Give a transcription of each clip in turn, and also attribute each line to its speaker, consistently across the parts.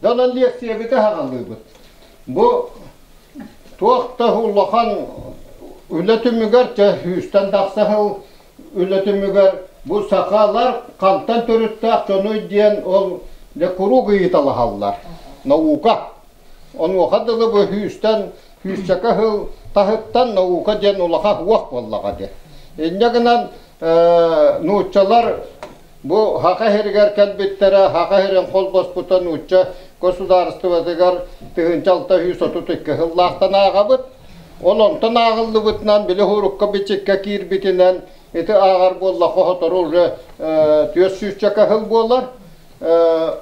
Speaker 1: Дьонон лиэксийэбити аҕалыыбыт. Бу туох да улахан үлэ түмүгэр, чэ сүүстэн тахса сыл үлэ түмүгэр бу сахалар хантан төрүттээх дьонуй диэн ол дьэ куруук ыйыталаһаллар. Наука. Онуоха дылы бу сүүстэн сүүсчэкэ сыл таһыттан наука диэн улахан уох буоллаҕа дии. Инньэ гынан нууччалар бу Саха сиригэр кэлбиттэрэ, Саха сирин холбоспута нуучча государствотыгар 1632 сыллаахтан ааҕабыт. Ол онтон ааҕыллыбытынан, били урукка-бичиккэ киирбитинэн, ити ааҕар буоллахха сотору уже түөрт сүүсчэкэ сыл буолар.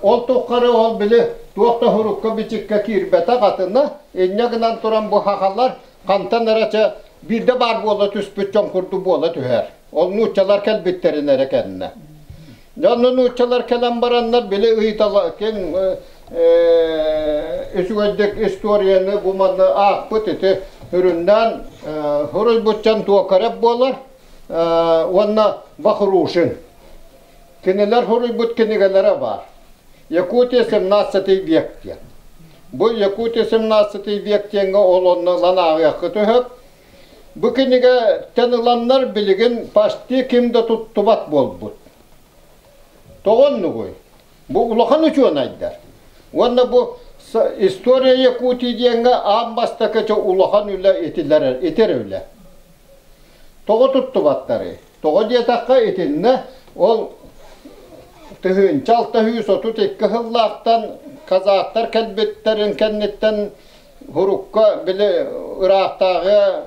Speaker 1: Ол тухары ол били туох да урукка-бичиккэ киирбэтэх атына, инньэ гынан туран бу сахалар хантан эрэ чэ биирдэ баар буола түспүт дьон курдук буола түһэр. Ол нууччалар кэлбиттэрин эрэ кэннэ. Дьэ онно нууччалар кэлэн бараннар били ыйытала ким үчүгэйдик историяны бу манна аахпыт ити үрүннээн суруйбутчан Токарев буолар уонна Бахрушин. Кинилэр суруйбут кинигэлэрэ баар. Якутия 17 век диэн. Бу Якутия 17 век диэҥҥэ ол онно ылан ааҕыаххыт үһү. Бу кинигэттэн ыланнар билигин почти ким да туттубат буолбут. Тоҕо оннугуй? Бу улахан учуонайдар. Уонна бу История Якутии диэҥҥэ аан бастакы улахан үлэ итилэр итэр үлэ. Тоҕо туттубаттарый? Тоҕо диэтэххэ итиннэ ол 1632 сыллаахтан казактар кэлбиттэрин кэнниттэн урукка били ыраахтааҕы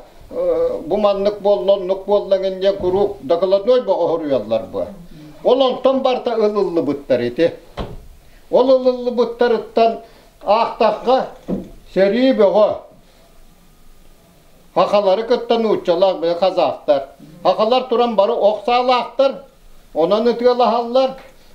Speaker 1: бу маннык буолла, оннук буолла диэн куруук докладной бөҕө суруйаллар бу. Ол онтон барыта ылыллыбыттар ити. Ол ылыллыбыттарыттан аахтахха сэрии бөҕө. Сахалары кытта нууччалаах били казахтар. Сахалар туран бары ох саалаахтар, онон ытыалаһаллар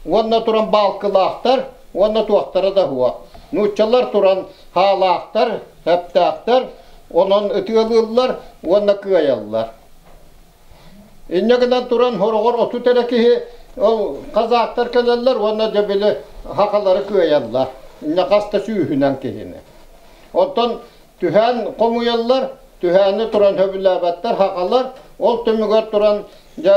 Speaker 1: уонна туран баалкылаахтар уонна туохтара да суох. Нууччалар туран хаалаахтар, сэптээхтэр, онон ытыалыыллар уонна кыайаллар. Инньэ гынан туран хороҕор 30 эрэ киһи ол казахтар кэлэллэр уонна дьэ били сахалары кыайаллар. Инньэ хас да сүүһүнэн киһини. Оттон Түһээн хомуйаллар, түһээни туран сөбүлээбэттэр сахалар, ол түмүгэр туран дьэ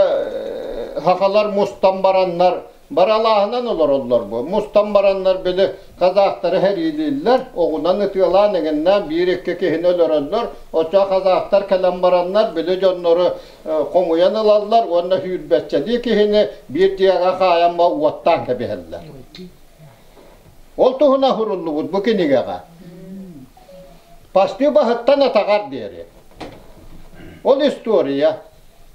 Speaker 1: сахалар мустан бараннар баралааһынан олороллор бу. Мустан бараннар били казахтары сэриилииллэр, оҕунан ытыалаан эҥиннээн биир-икки киһини өлөрөллөр. Оччо казахтар кэлэн бараннар били дьоннору хомуйан ылаллар уонна сүүрбэччэлии киһини биир дьиэҕэ хаайан уоттаан кэбиһэллэр. Ол туһунан суруллубут бу кинигэҕэ. Пастыы баһыттан атаҕар диэри. Ол история.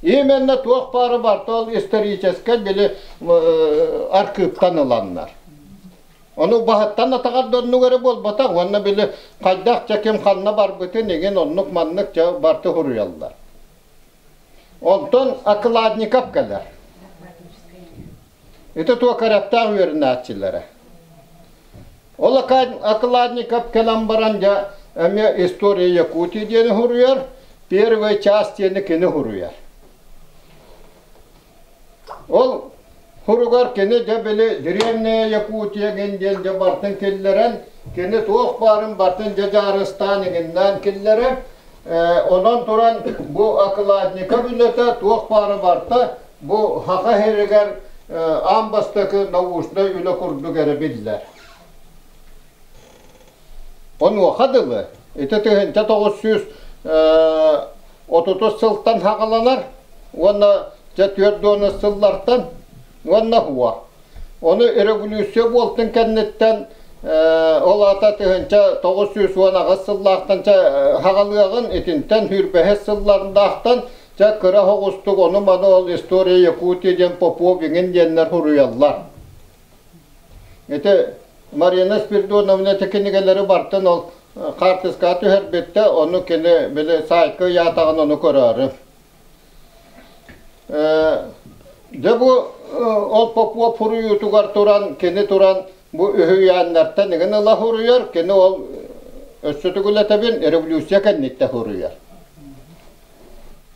Speaker 1: Именно туох баары барыта ол историческай били архыыптан ыланнар. Ону баһыттан атаҕар да оннук эрэ буолбатах уонна били хайдах чэ ким ханна барбытын игин оннук маннык чэ барты суруйаллар. Онтон Окладников кэлэр. Ити Туокараптаах үөрэнээччилэрэ. Ол Окладников кэлэн баран дьэ эмиэ «История Якутии» диэни суруйар, первый час диэни кини суруйар. Ол суругар кини дьэ били «Древняя Якутия» диэн дьэ бартын киллэрэн, кини туох баарын бартын дьэ дьаарыстаан иҥиннээн киллэрэр. Онон туран бу Окладников үлэтэ туох баара барта Бу Саха сиригэр аан бастакы научнай үлэ курдук эрэ биллэр. Онуоха дылы ити 1930 сылтан саҕаланар уонна дьэ 40 сыллартан уонна уо. Ону революция буолтун кэнниттэн ол аата 1918 сыллаахтан саҕалыаҕын итинтэн сүүрбэһис сыллардаахтан Чэ, кыра соҕустук ону-маны ол «История Якутии» диэн Попов иҥин диэннэр суруйаллар. Ити Марина Спиридоновна ити кинигэлэри бартын ол хаартыскаҕа түһэрбиттэ, ону кини били саайка ыйаатаҕын ону көрөөрү. Дьэ бу ол Попов суруйуутугар туран, кини туран бу үһүйээннэртэн игин ыла суруйар, кини ол өссө төгүл этэбин, революция кэнниттэн суруйар.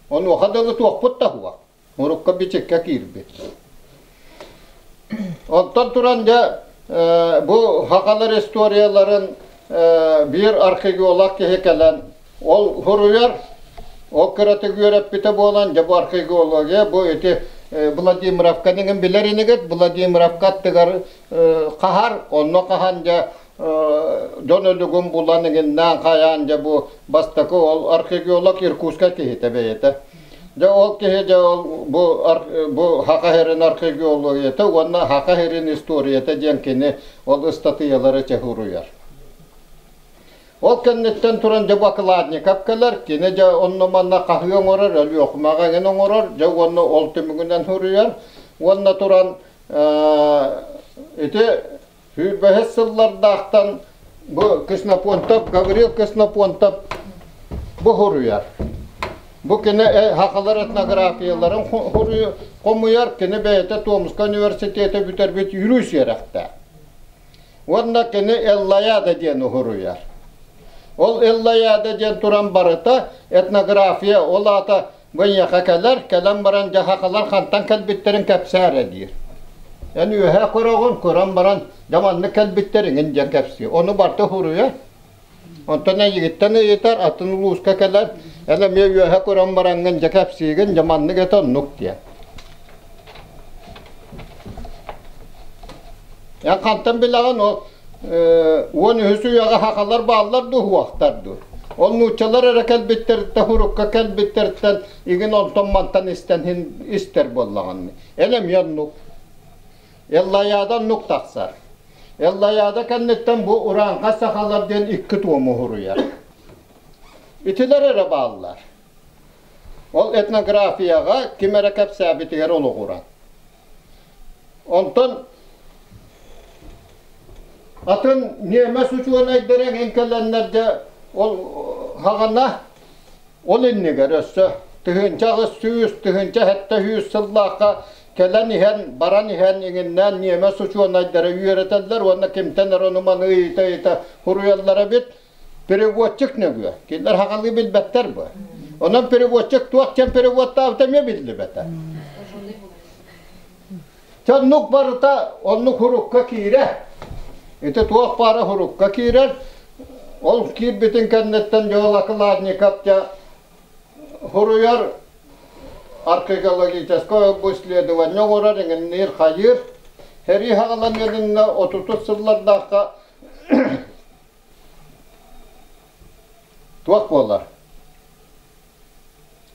Speaker 1: Онуоха дылы туохпут да суох. Урукка бичиккэ киирбит. Онтон туран дьэ Бу сахалар историяларын биир археолог киһи кэлэн ол суруйар, ол кыратык үөрэппитэ буолан, дьэ бу археология, бу ити Владимировка диҥин билэр инигит, Владимировка аттыгар хаһар, онно хаһан дьэ дьон өлүгүн булан иҥиннээн хайаан дьэ бу бастакы ол археолог Иркутскай киһитэ бэйэтэ. Дьэ ол киһи дьэ ол бу бу Саха сирин археологията уонна Саха сирин историята диэн кини ол ыстатыйалары чэһуруйар. Ол кэнниттэн туран дьэ бу окладников кэлэр, кини дьэ онно-манна хаһыы оҥорор, Өлүөхүмэҕэ эҥин оҥорор, дьэ уонна ол түмүгүнэн суруйар. Уонна туран ити Сүүрбэһис сыллардаахтан бу Ксенофонтов, Гаврил Ксенофонтов бу суруйар. Бу кини сахалар этнографияларын хомуйар, кини бэйэтэ Томскай университеты бүтэрбит юрист үөрэхтээх. Уонна кини Эллаяда диэн уһуруйар. Ол Эллаяда диэн туран барыта этнография, ол аата Бу эйиэхэ кэлэр, кэлэн баран дьэ сахалар хантан кэлбиттэрин кэпсээ эрэ диир. Эн үөһэ көрөҕүн, көрөн баран дьэ маннык кэлбиттэр иҥин диэн кэпсиир. Ону барыта суруйар. Онтон эйигиттэн ыйытар, атын улууска кэлэр, эн эмиэ үөһэ көрөн бараҥҥын дьэ кэпсиигин, дьэ маннык этэ оннук диэн. Эн хантан билэҕин ол 13 үйэҕэ сахалар бааллар дуу, уһуохтар дуу? Ол нууччалар эрэ кэлбиттэриттэн, урукка кэлбиттэриттэн игин онтон-мантан истэн истэр буоллаҕын. Эн эмиэ оннук. Эллайаада оннук тахсар. Эллайаада кэнниттэн бу урааҥхай сахалар диэн икки туому суруйар. Итилэр эрэ бааллар. Ол этнографияҕа ким эрэ кэпсээбитигэр олоҕуран. Онтон атын ньиэмэс учуонайдара эҥин кэлэннэр дьэ ол хаҕана ол иннигэр өссө 1800, 1700 сыллаахха кэлэн иһэн, баран иһэн иҥиннээн ньиэмэс учуонайдара үөрэтэллэр уонна кимтэн эрэ ону маны ыйыта-ыйыта суруйаллар эбит. Переводчик нөҥүө. Кинилэр сахалыы билбэттэр бу. Онон переводчик туох диэн переводтаабыта эмиэ биллибэтэ. Оннук барыта оннук хурукка киирэр. Ити туох баара хурукка киирэр. Ол киирбитин кэнниттэн Дьол Окладников дьэ суруйар археологическай исследование оҥорор, иҥинниир хайыыр. Сэрии саҕаланыан 30 сыллардаахха Туох буолар?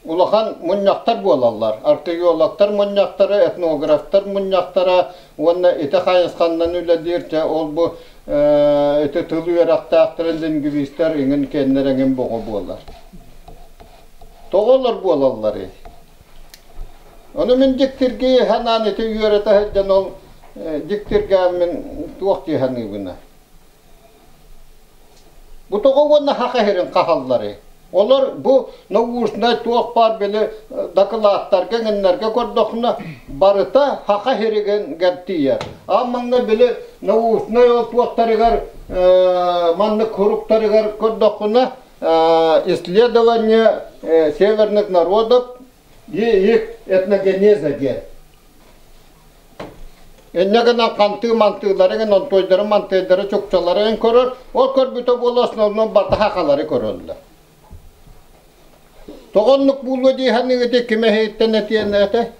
Speaker 1: Улахан мунньахтар буолаллар. Археологтар мунньахтара, этнографтар мунньахтара уонна ити хайысханнан үлэлиир дьэ ол бу ити тыл үөрэхтээхтэрин лингвистэр иҥин кэннэр эҥин боҕо буолар. Тоҕо олор буолалларый? Ону мин дьиктиргии санаан ити үөрэтэ сылдьан ол дьиктиргээммин туох дии саныыбына. Бу тоҕо уонна саха сирин хаһалларый? Олор бу научнай туох баар били дакылааттарга эҥиннэргэ көрдөххүнэ барыта саха сиригэр тиийэр. А манна били научнай ол туохтарыгар маннык суруктарыгар көрдөххүнэ исследование северных народов и их этногенеза диэн. Инньэ гынан хантыы-мантыыларын, онтуойдары-мантыйдары, чукчаларын көрөр, ол көрбүтэ буола основном барыта сахалары көрөллөр. Тоҕо оннук буолуо дии саныыгыт ким эһиттэн этиэн этэ?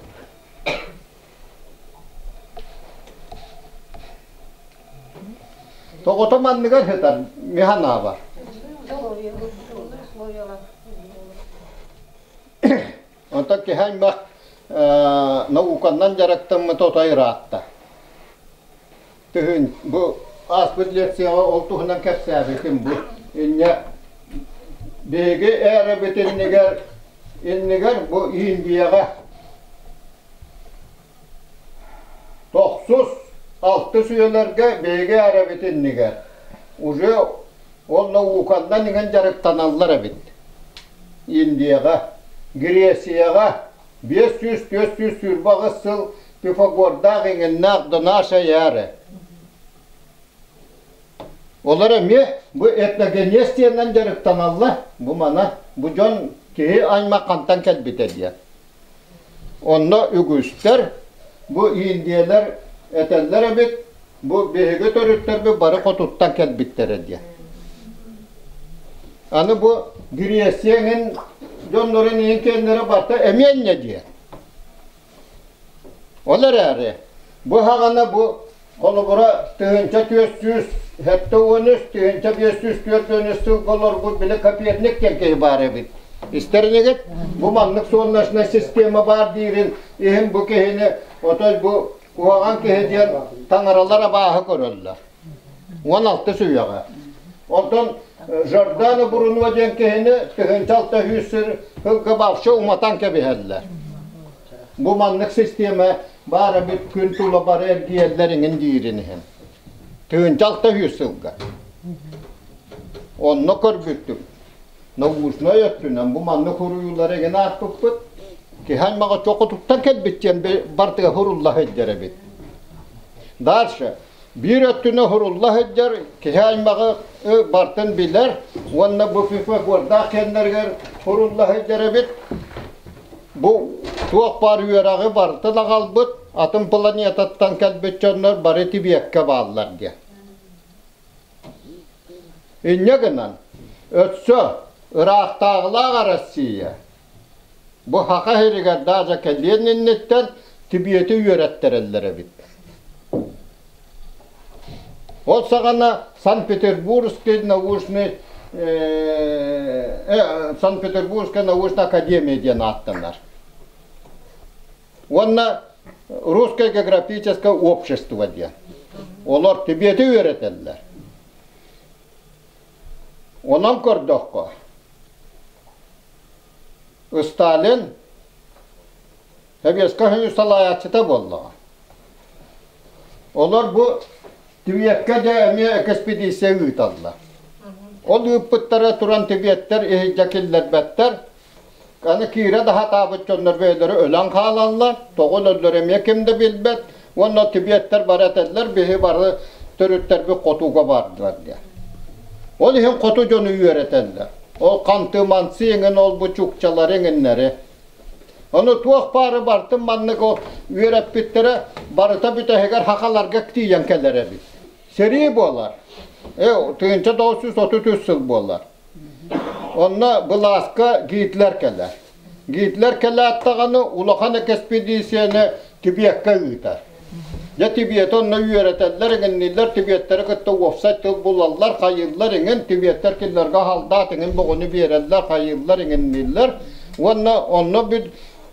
Speaker 1: Тоҕото манныгар сытар механаабар. Онтон киһи аймах науканнан дьарыктаммыт отой ыраатта. Тыһын бу ааспыт лекцияҕа ол туһунан кэпсээбитим бу. Инньэ биһиги эрэбит иннигэр иннигэр бу Индияҕа тохсус алтыс үйэлэргэ биһиги эрэбит иннигэр уже ол науканнан иҥэн дьарыктаналлар эбит. Индияҕа, Грецияҕа 500-428 сыл Пифагордаах иҥиннээх до нашей эры. Олор эмиэ бу этногенез диэннэн дьарыктаналлар. Бу мана бу дьон киһи аймах хантан кэлбитэ диэн. Онно үгүстэр бу индиялар этэллэр эбит. Бу биһиги төрүттэрбит бары хотуттан кэлбиттэрэ диэн. Аны бу Греция эҥин дьоннорун иһин киэннэрэ барыта эмиэ инньэ диэн. Ол эрээри бу саҕана бу холобура 1473, 1543 сылга олорбут били Коперник диэн киһи баар эбит. Истэринигит бу маннык солнечная система баар диирин иһин бу киһини отой бу куһаҕан киһи диэн таҥаралар абааһы көрөллөр. 16 үйэҕэ. Онтон Жордано Бруно диэн киһини 1600 сылга вообще уматан кэбиһэллэр. Бу маннык систиэмэ баар эбит күн тула бары эргийэллэр иҥин диирин иһин. 1600 сылга. Онно көрбүттүм. Научнай өттүнэн бу маннык суруйуулары эҥин аахпыппыт. Киһи аймаҕа чокутуттан кэлбит диэн бартыга сурулла сылдьар эбит. Дальше. Биир өттүнэ сурулла сылдьар киһи аймаҕы бартын билэр уонна бу Пифагордаах кэннэригэр сурулла сылдьар эбит. Бу туох баар үөрэҕи барытын аҕалбыт атын планетаттан кэлбит дьоннор бары Тибиэккэ бааллар диэн. Инньэ гынан, өссө ыраахтааҕылаах Россия Бу Саха сиригэр даже кэлиэн инниттэн Тибиэти үөрэттэрэллэр эбит. Ол саҕана Санкт-Петербургский научный Санкт-Петербургская научная академия диэн ааттанар. Уонна Русское географическое общество диэн. Олор Тибиэти үөрэтэллэр. Онон көрдөххө, Сталин Сэбиэскэй Союз салайааччыта буоллаҕа. Олор бу Тибиэккэ дьэ эмиэ экспедиция ыыталлар. Ол ыыппыттара туран тибиэттэр иһирдьэ киллэрбэттэр. Аны киирэ да сатаабыт дьоннор бэйэлэрэ өлөн хаалаллар, тоҕо өлөллөр эмиэ ким да билбэт. Уонна тибиэттэр бары этэллэр, биһи бары төрүттэрбит хотуга бардылар диэн. Ол иһин хоту дьону үөрэтэллэр. Ол ханты-мансы эҥин ол-бу чукчалары эҥиннэри. Ону туох баары бартын маннык ол үөрэппиттэрэ барыта бүтэһигэр хахаларга тиийэн кэлэр эбит. Сэрии буолар. 1933 сыл буолар. Онно былааска Гитлер кэлэр. Гитлер кэлээт даҕаны улахан экспедицияны Тибиэккэ ыытар. Дьэ Тибиэти онно үөрэтэллэр, иҥинниллэр, Тибиэттэри кытта уопсай тыл булаллар, хайыыллар иҥин, Тибиэттэр кинилэргэ халдаат иҥин боҕуну биэрэллэр, хайыыллар иҥинниллэр. Уонна онно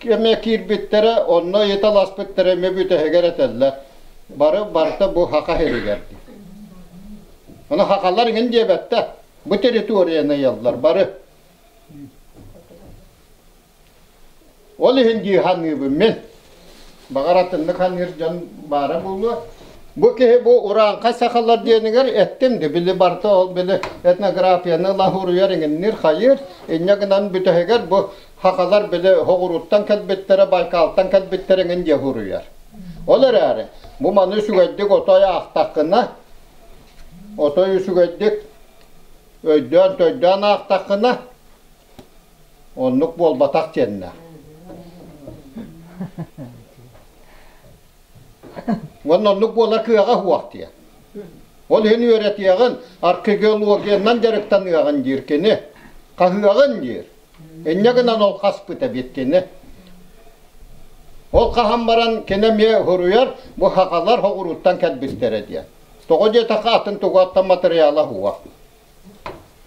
Speaker 1: эмиэ киирбиттэрэ, онно ыйыталаспыттара эмиэ бүтэһигэр этэллэр. Бары барыта бу Хаха сиригэр. Ону хахалар иҥин диэбэттэр. Бу территорияны ыйаллар бары. Ол иһин дии саныыбын мин. Баҕар атыннык саныыр дьон баара буолуо. Бу киһи бу урааҥхай сахалар диэнигэр эттим де били барыта ол били этнографияны лаһуруйар иҥиннир хайыыр инньэ гынан бүтэһигэр бу хахалар били хоҕуруттан кэлбиттэрэ Байкалтан кэлбиттэрэ иҥин диэ суруйар. Ол эрээри бу маны үчүгэйдик отой аахтаххына отой үчүгэйдик өйдөөн-төйдөөн аахтаххына оннук буолбатах диэннэ. Уонна оннук буолар кыаҕа суох диэн. Ол иһин үөрэтиэҕин, археологиянан дьарыктаныаҕын диир кини. Хаһыаҕын диир. Инньэ гынан ол хаспыт эбит кини. Ол хаһан баран кини эмиэ суруйар, бу хахалар хоҕурууттан кэлбиттэрэ диэн. Тоҕо диэтэххэ атын тугуттан матырыйаала суох.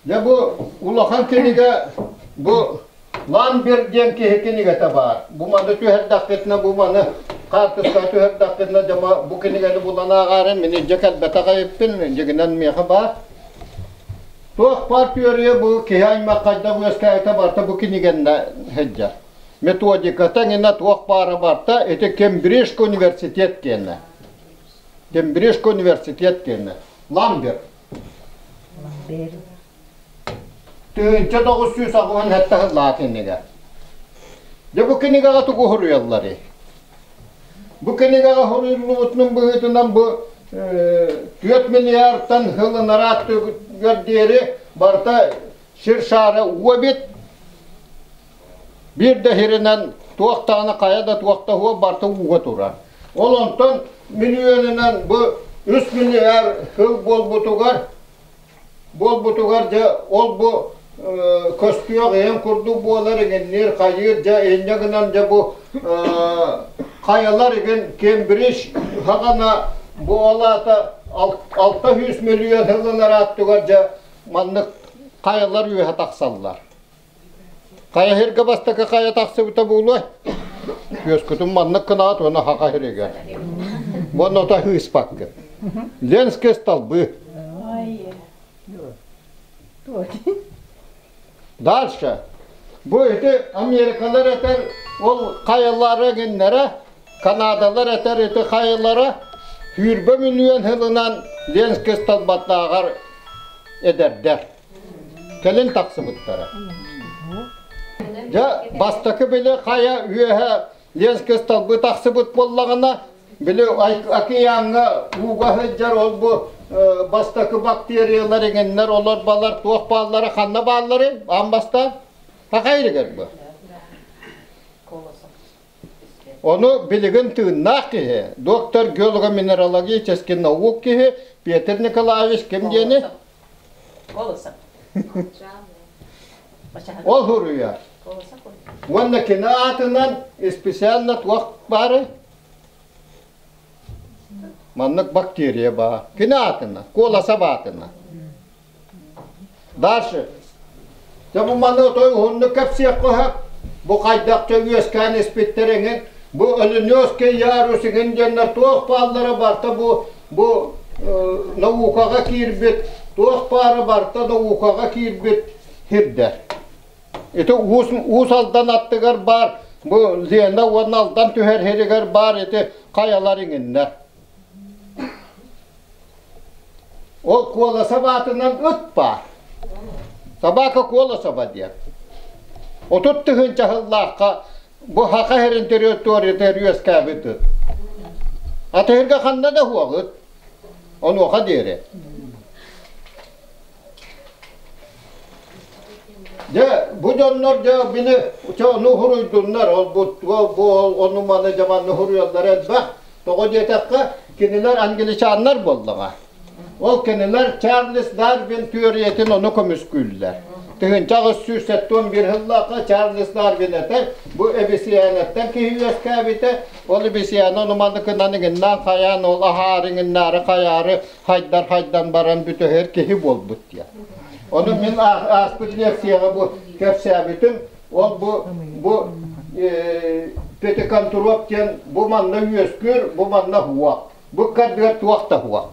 Speaker 1: Дьэ бу улахан кинигэ бу Ламбер диэн киһи кинигэтэ баар. Бу маны түһэрдэххитинэ, бу маны хаартыскаҕа түһэрдэххитинэ, дьэ бу кинигэни булан ааҕаарын мин илдьэ кэлбэтэх эбиппин, дьигинэн миэхэ баар. Туох баар түөрүйэ бу киһи аймах хайдах үөскээбитэ барыта бу кинигэннэ сылдьар. Методиката эҥинэ туох баара барыта ити Кембриджский университет диэнэ. Кембриджский университет диэнэ. Ламберт.
Speaker 2: Ламберт.
Speaker 1: 1987 сыллаах кинигэ. Дьэ бу кинигэҕэ тугу суруйалларый? Бу кинигэҕэ суруйуллубутунан быһыытынан бу 4 миллиардтан сыл ынараат диэри барыта сир шаара уу эбит. Биир да сиринэн туох даҕаны хайа да туох да уо барыта ууга турар. Ол онтон миллионунан бу Үс миллиард сыл буолбутугар буолбутугар дьэ ол бу көстүөх иһин курдук буолар иҥинниир хайыыр дьэ инньэ гынан дьэ бу хайалар игин Кембридж хаҕана бу ол аата 600 миллион сыллар аттыгар дьэ маннык хайалар үөһэ тахсаллар. Хайа сиргэ бастакы хайа тахсыбыта буолуой? Күөскүтүн маннык гынаат уонна хаха сиригэр. Уонна ото ыыспаккын. Ленскэй столбы. Дальше. Бу ити Америкалар этэр ол хайалары гиннэрэ, Канадалар этэр ити хайалара сүүрбэ миллион сылынан Ленскэй столбаттааҕар эдэрдэр. Кэлин тахсыбыттара. Дьэ, бастакы били хайа үөһэ Ленскэй столбы тахсыбыт буоллаҕына, били океаҥҥа ууга сылдьар ол бу бастакы бактериялар иҥиннэр олор балар туох бааллара ханна бааллары аан бастаан хахайрыгар бу. Ону билигин тыыннаах киһи, доктор геолого-минералогический наук киһи Петр Николаевич ким диэни?
Speaker 2: Голосом.
Speaker 1: Ол суруйар. Уонна кини аатынан специально туох баары? Маннык бактерия баар. Кини аатынан, куоласа баатынан. Дальше. Дьэ бу маны отой уһуннук кэпсиэххэ сөп. Бу хайдах дьэ үөскээн испиттэр эҥин, бу Өлүнүөскэй ярус иҥин диэннэр туох бааллара барыта бу бу наукаҕа киирбит, туох баара барыта наукаҕа киирбит сирдэр. Ити Уус, Уус Алдан аттыгар баар, бу Лена уонна Алдан түһэр сиригэр баар ити хайалар иҥиннэр. Ол Куоласов аатынан ыт баар. Собака Куоласова диэн. 30 тыһыынча сыллаахха бу Саха сирин территориятыгар үөскээбит ыт. Атыһырга ханна да суох ыт. Онуоха диэри. Дьэ, бу дьоннор дьэ били чэ ону хуруйдуннар, ол бу бу ону маны дьаманны хуруйаллар элбэх. Тоҕо диэтэххэ, кинилэр англичаннар буоллаҕа. Ол кинилэр Чарльз Дарвин түөрүйэтин ону көмүскүүллэр. 1871 сыллаахха Чарльз Дарвин этэр, бу эбисийээнэттэн киһи үөскээбитэ, ол эбисийээнэ ону манныкынан иҥиннээн хайаан, ол аһаары иҥиннээри хайаары хайдар хайдан баран бүтэһэр киһи буолбут диэн. Ону мин ааспыт лекцияҕа бу кэпсээбитим, ол бу бу пятиконтроп диэн бу манна үөскүүр, бу манна уох. Бу кардыгар туох да уох.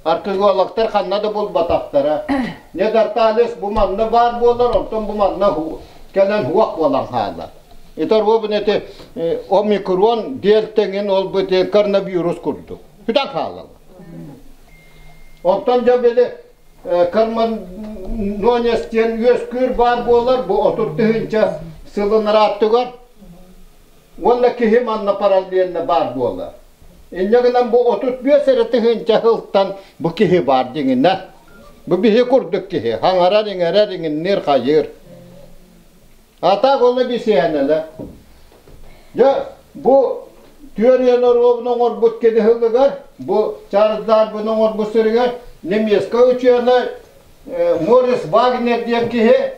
Speaker 1: Археологтар ханна да булбатахтара. Недарталес бу манна баар буолар, онтон бу манна кэлэн уох буолан хаалар. Итар уобун эти омикрон диэлтэҥин ол бу коронавирус курдук. Бүтэн хаалаллар. Онтон дьэ били Карманонес диэн үөскүүр баар буолар бу 30 тыһыынча сылын ырааттыгар уонна киһи манна параллельно баар буолар. Инньэ гынан бу 35 эрэ тыһыынча сылтан бу киһи баар дьиҥинэ. Бу биһи курдук киһи хаҥарар, иҥэрэр, иҥинниир, хайыыр. А так ол эбисиэнэлэ. Дьэ, бу түөрүйэн оруобун оҥорбут кини сылыгар, бу Чарльз Дарвин оҥорбут сиригэр немецкэй учуонай Морис Вагнер диэн киһи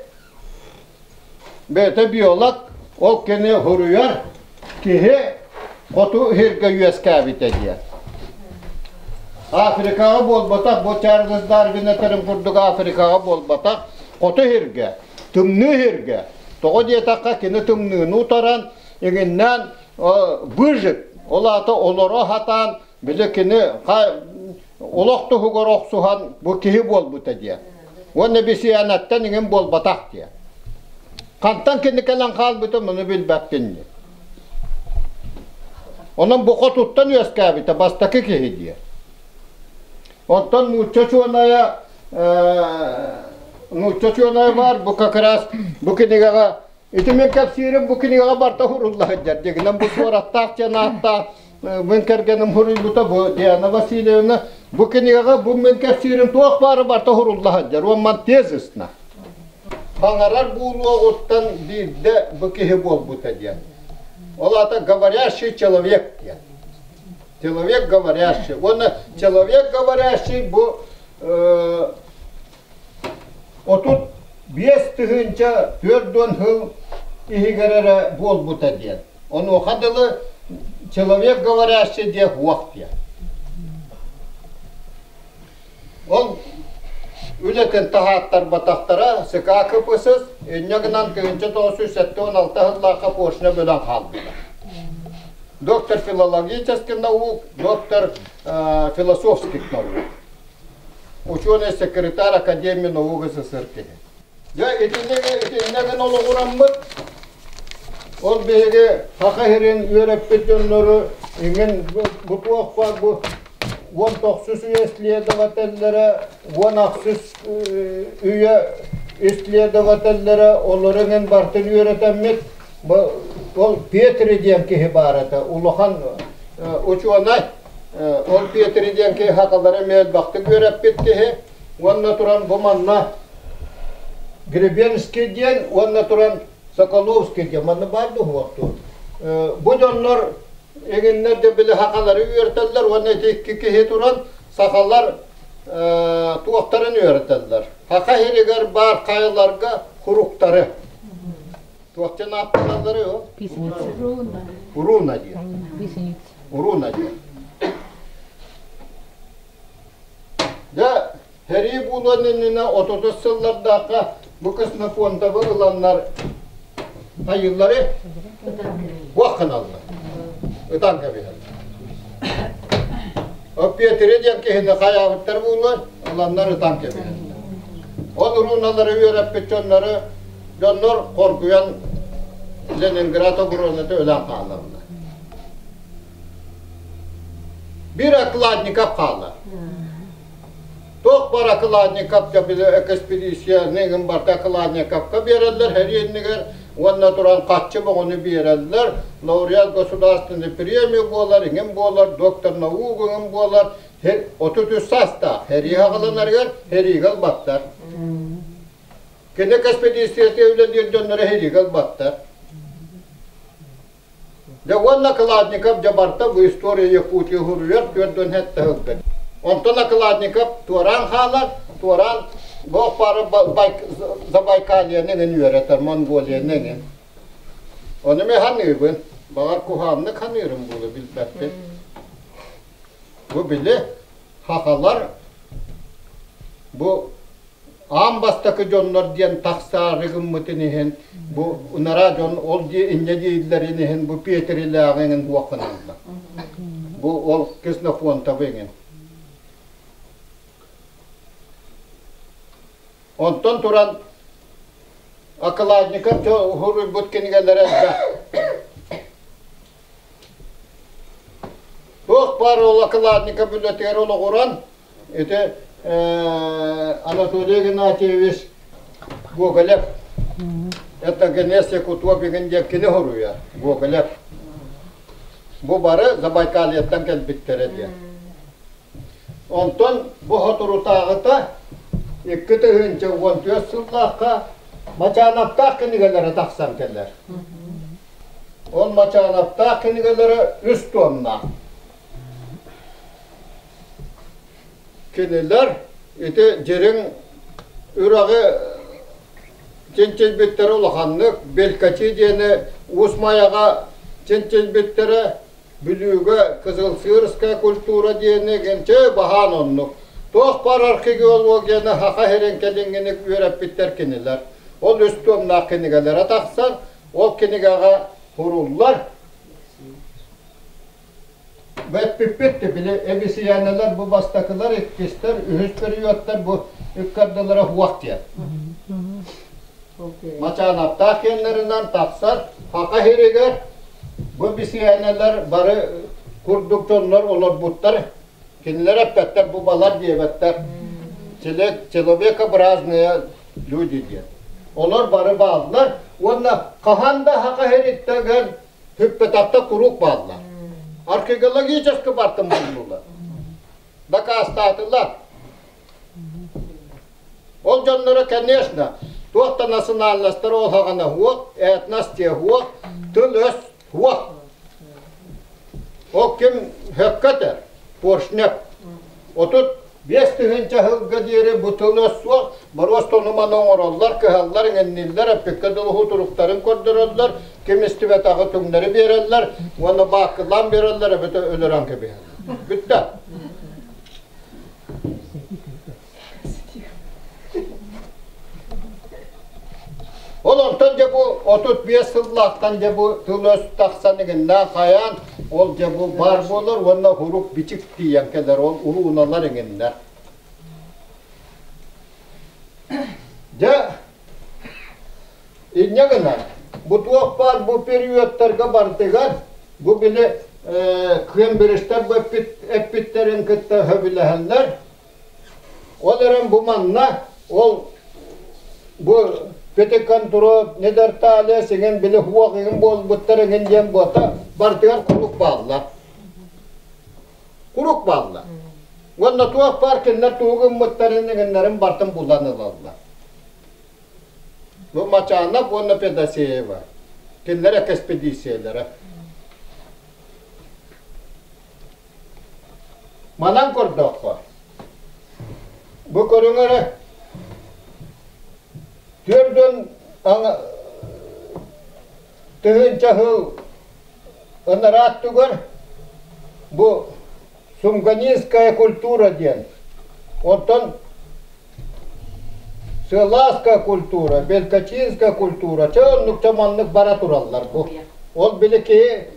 Speaker 1: бэйэтэ биолог, ол кини суруйар киһи хоту сиргэ үөскээбитэ диэн. Африкаҕа буолбатах, бу Чарльз Дарвин этэрин курдук Африкаҕа буолбатах, хоту сиргэ Тымныы сиргэ, тоҕо диэтэххэ, кини тымныыны утаран, иҥиннээн выжить, ол аата олоро сатаан, били кини олох туһугар охсуһан бу киһи буолбута диэн. Уонна бисиэнэттэн иҥин буолбатах диэн. Хантан кини кэлэн хаалбытын ону билбэппин диэн. Онон бу хотуттан үөскээбитэ бастакы киһи диэн. Оттон нуучча учуонайа нуучча учуонайа баар бу как раз бу кинигэҕэ ити мин кэпсиирим бу кинигэҕэ барыта сурулла сылдьар дигинэн бу суораттаах диэн ааттаах мин кэргэним суруйбута бу Диана Васильевна бу кинигэҕэ бу мин кэпсиирим туох баара барыта сурулла сылдьар уонна тезисна хаҥарар буолуоҕуттан биирдэ бу киһи буолбута диэн ол аата говорящий человек диэн. Человек говорящий. Уонна человек говорящий бу 35 040 сыл иһигэр эрэ буолбута диэн. Онуоха дылы человек говорящий диэх уох диэн. Ол үлэтин таһааттарбатахтара СК КПСС инньэ гынан 1976 сыллаахха пошлина бөлөн хаалбыта. Доктор филологических наук, доктор философских наук. Ученый секретарь Академии наук СССР киһи. Дьэ итиннэ итиннэ олоҕураммыт ол биһиги Саха сирин үөрэппит дьоннору иҥин бу туох баар бу 19-ус үйэ исследователлэрэ, 18-ыс үйэ исследователлэрэ олору иҥин барытын үөрэтэммит ол Петри диэн киһи баар этэ улахан учуонай ол Петри диэн киһи сахалары эмиэ элбэхтик үөрэппит киһи уонна туран бу манна Гребенский диэн уонна туран Соколовский диэн манна баар дуһуохтуу бу дьоннор эҥиннэр да били сахалары үөрэтэллэр уонна ити икки киһи туран сахалар туохтарын үөрэтэллэр саха сиригэр баар хайаларга хуруктары туохтан ааттаналлары ол руна диэн руна диэн Дьэ, сэрии буолуон иннинэ 30 сыллардаахха бу Ксенофонтовы ыланнар хайыыллары буох гыналлар. Ытан кэбиһэллэр. Ол Петри диэн киһини хайаабыттар буолуой, ыланнар ытан кэбиһэллэр. Ол руналары үөрэппит дьоннору дьоннор хоргуйан Ленинград обороната өлөн хаалаллар. Бир окладников хаалар. Туох бар окладниковка били экспедиция ныгын барта окладниковка биэрэллэр хэриэннигэр уонна туран хаччы боҕону биэрэллэр, лауреат государственной премия буолар, иҥин буолар, доктор наук иҥин буолар, 33 саастаах хэрии хаҕаланарыгар хэриигэ ылбаттар. Кини экспедициясы үлэлиир дьонноро хэриигэ ылбаттар. Дьэ уонна Окладников дьабарта бу история Якутии суруйар 47 сылга. Онтон Окладников туораан хаалар, туораан бу пара Забайкальяны эҥин үөрэтэр, Монголияны эҥин. Ону мен ханыыбын. Баҕар куһааннык ханыырым буолуо билбэппин. Бу били хахалар бу аан бастакы дьоннор диэн тахсаары гыммытын иһин бу ынараа дьон ол инньэ дииллэрин иһин бу Петрилээҕи иҥин буохханаллар. Бу ол Ксенофонтовы иҥин. Онтон туран Окладников суруйбут кинигэлэрэ элбэх. Туох баар ол Окладников үлэтигэр олоҕуран Ити Анатолий Игнатьевич Гоголев этногенез Якутопигын диэн кини хоруйа Гоголев. Бу бары Забайкальеттан кэлбиттэрэ диэн. Онтон бу соторутааҕыта 2014 сыллаахха Мачаанаптаах кинигэлэрэ тахсан кэлэр. Ол Мачаанаптаах кинигэлэрэ үс туомнаах. Кинилэр ити дьириҥ үрэҕи чинчийбиттэрэ улаханнык, Белькачи диэни Уус Майаҕа чинчийбиттэрэ, Бүлүүгэ Кызылсыырская культура диэни гэнчэ баһаан оннук. Туох баар археологияны Саха сирин кэлиҥҥиник үөрэппиттэр кинилэр. Ол үс туомнаах кинигэлэрэ тахсар, ол кинигэҕэ суруллар. Эппиппит били эбисийээнэлэр бу бастакылар, иккистэр, үһүс периодтар бу ыккардылара уох диэн. Мачаанаптаах киэннэринэн тахсар Саха сиригэр бу бисийээнэлэр бары курдук дьоннор олорбуттар. Кинилэр эппэттэр бу балар диэбэттэр. Человекообразные люди диэн. Олор бары бааллар уонна хаһан да Саха сириттэгэр Хүппэтэхтэ куруук бааллар. Археологически бартын буллулар. Дакаастаатылар. Ол дьонноро, конечно, туох да национальностара ол хаҕана хуох, этнос те хуох, тыл-өс хуох. Ол ким һөккө этэр, поршнев. 35 тыһыынча сылга диэри бу тыла суох, боруоста ону-маны оҥороллор, кыһаллар, иҥэнниллэр, эппиккэ дылы туруктарын көрдөрөллөр, ким истибэтэҕи түҥнэри биэрэллэр уонна бааккылаан биэрэллэр эбэтэ өлөрөн кэбиһэллэр. Бүттэ. Ол онтон дьэ бу 35 сыллаахтан дьэ бу тыл-өс тахсан иҥиннээн хайаан, ол дьэ бу баар буолар уонна хурук бичик тиийэн кэлэр, ол урууналар иҥиннэр. Дьэ, инньэ гынан, бу туох баар бу периодтарга барытыгар бу били кембриджтэр бу эппиттэрин кытта сөбүлэһэллэр. Ол эрэн бу манна ол бу Пятиконтроп, Недорталия сиҥин били хуох иҥин буолбуттар иҥин диэн буота барытыгар курук бааллар. Курук бааллар. Уонна туох баар кинилэр тугу гыммыттарын иҥиннэрин бартын булан ылаллар. Бу Мачанов уонна Федосеева. Кинилэр экспедициялара. Манан көрдөххө, бу көрүҥ эрэ 40 тыһыынча сыл ынараа өттүгэр бу сумганинская культура диэн, оттон Сылааска культура, Белькачинская культура, чэ оннук чэ маннык бара тураллар бу. Ол били киһи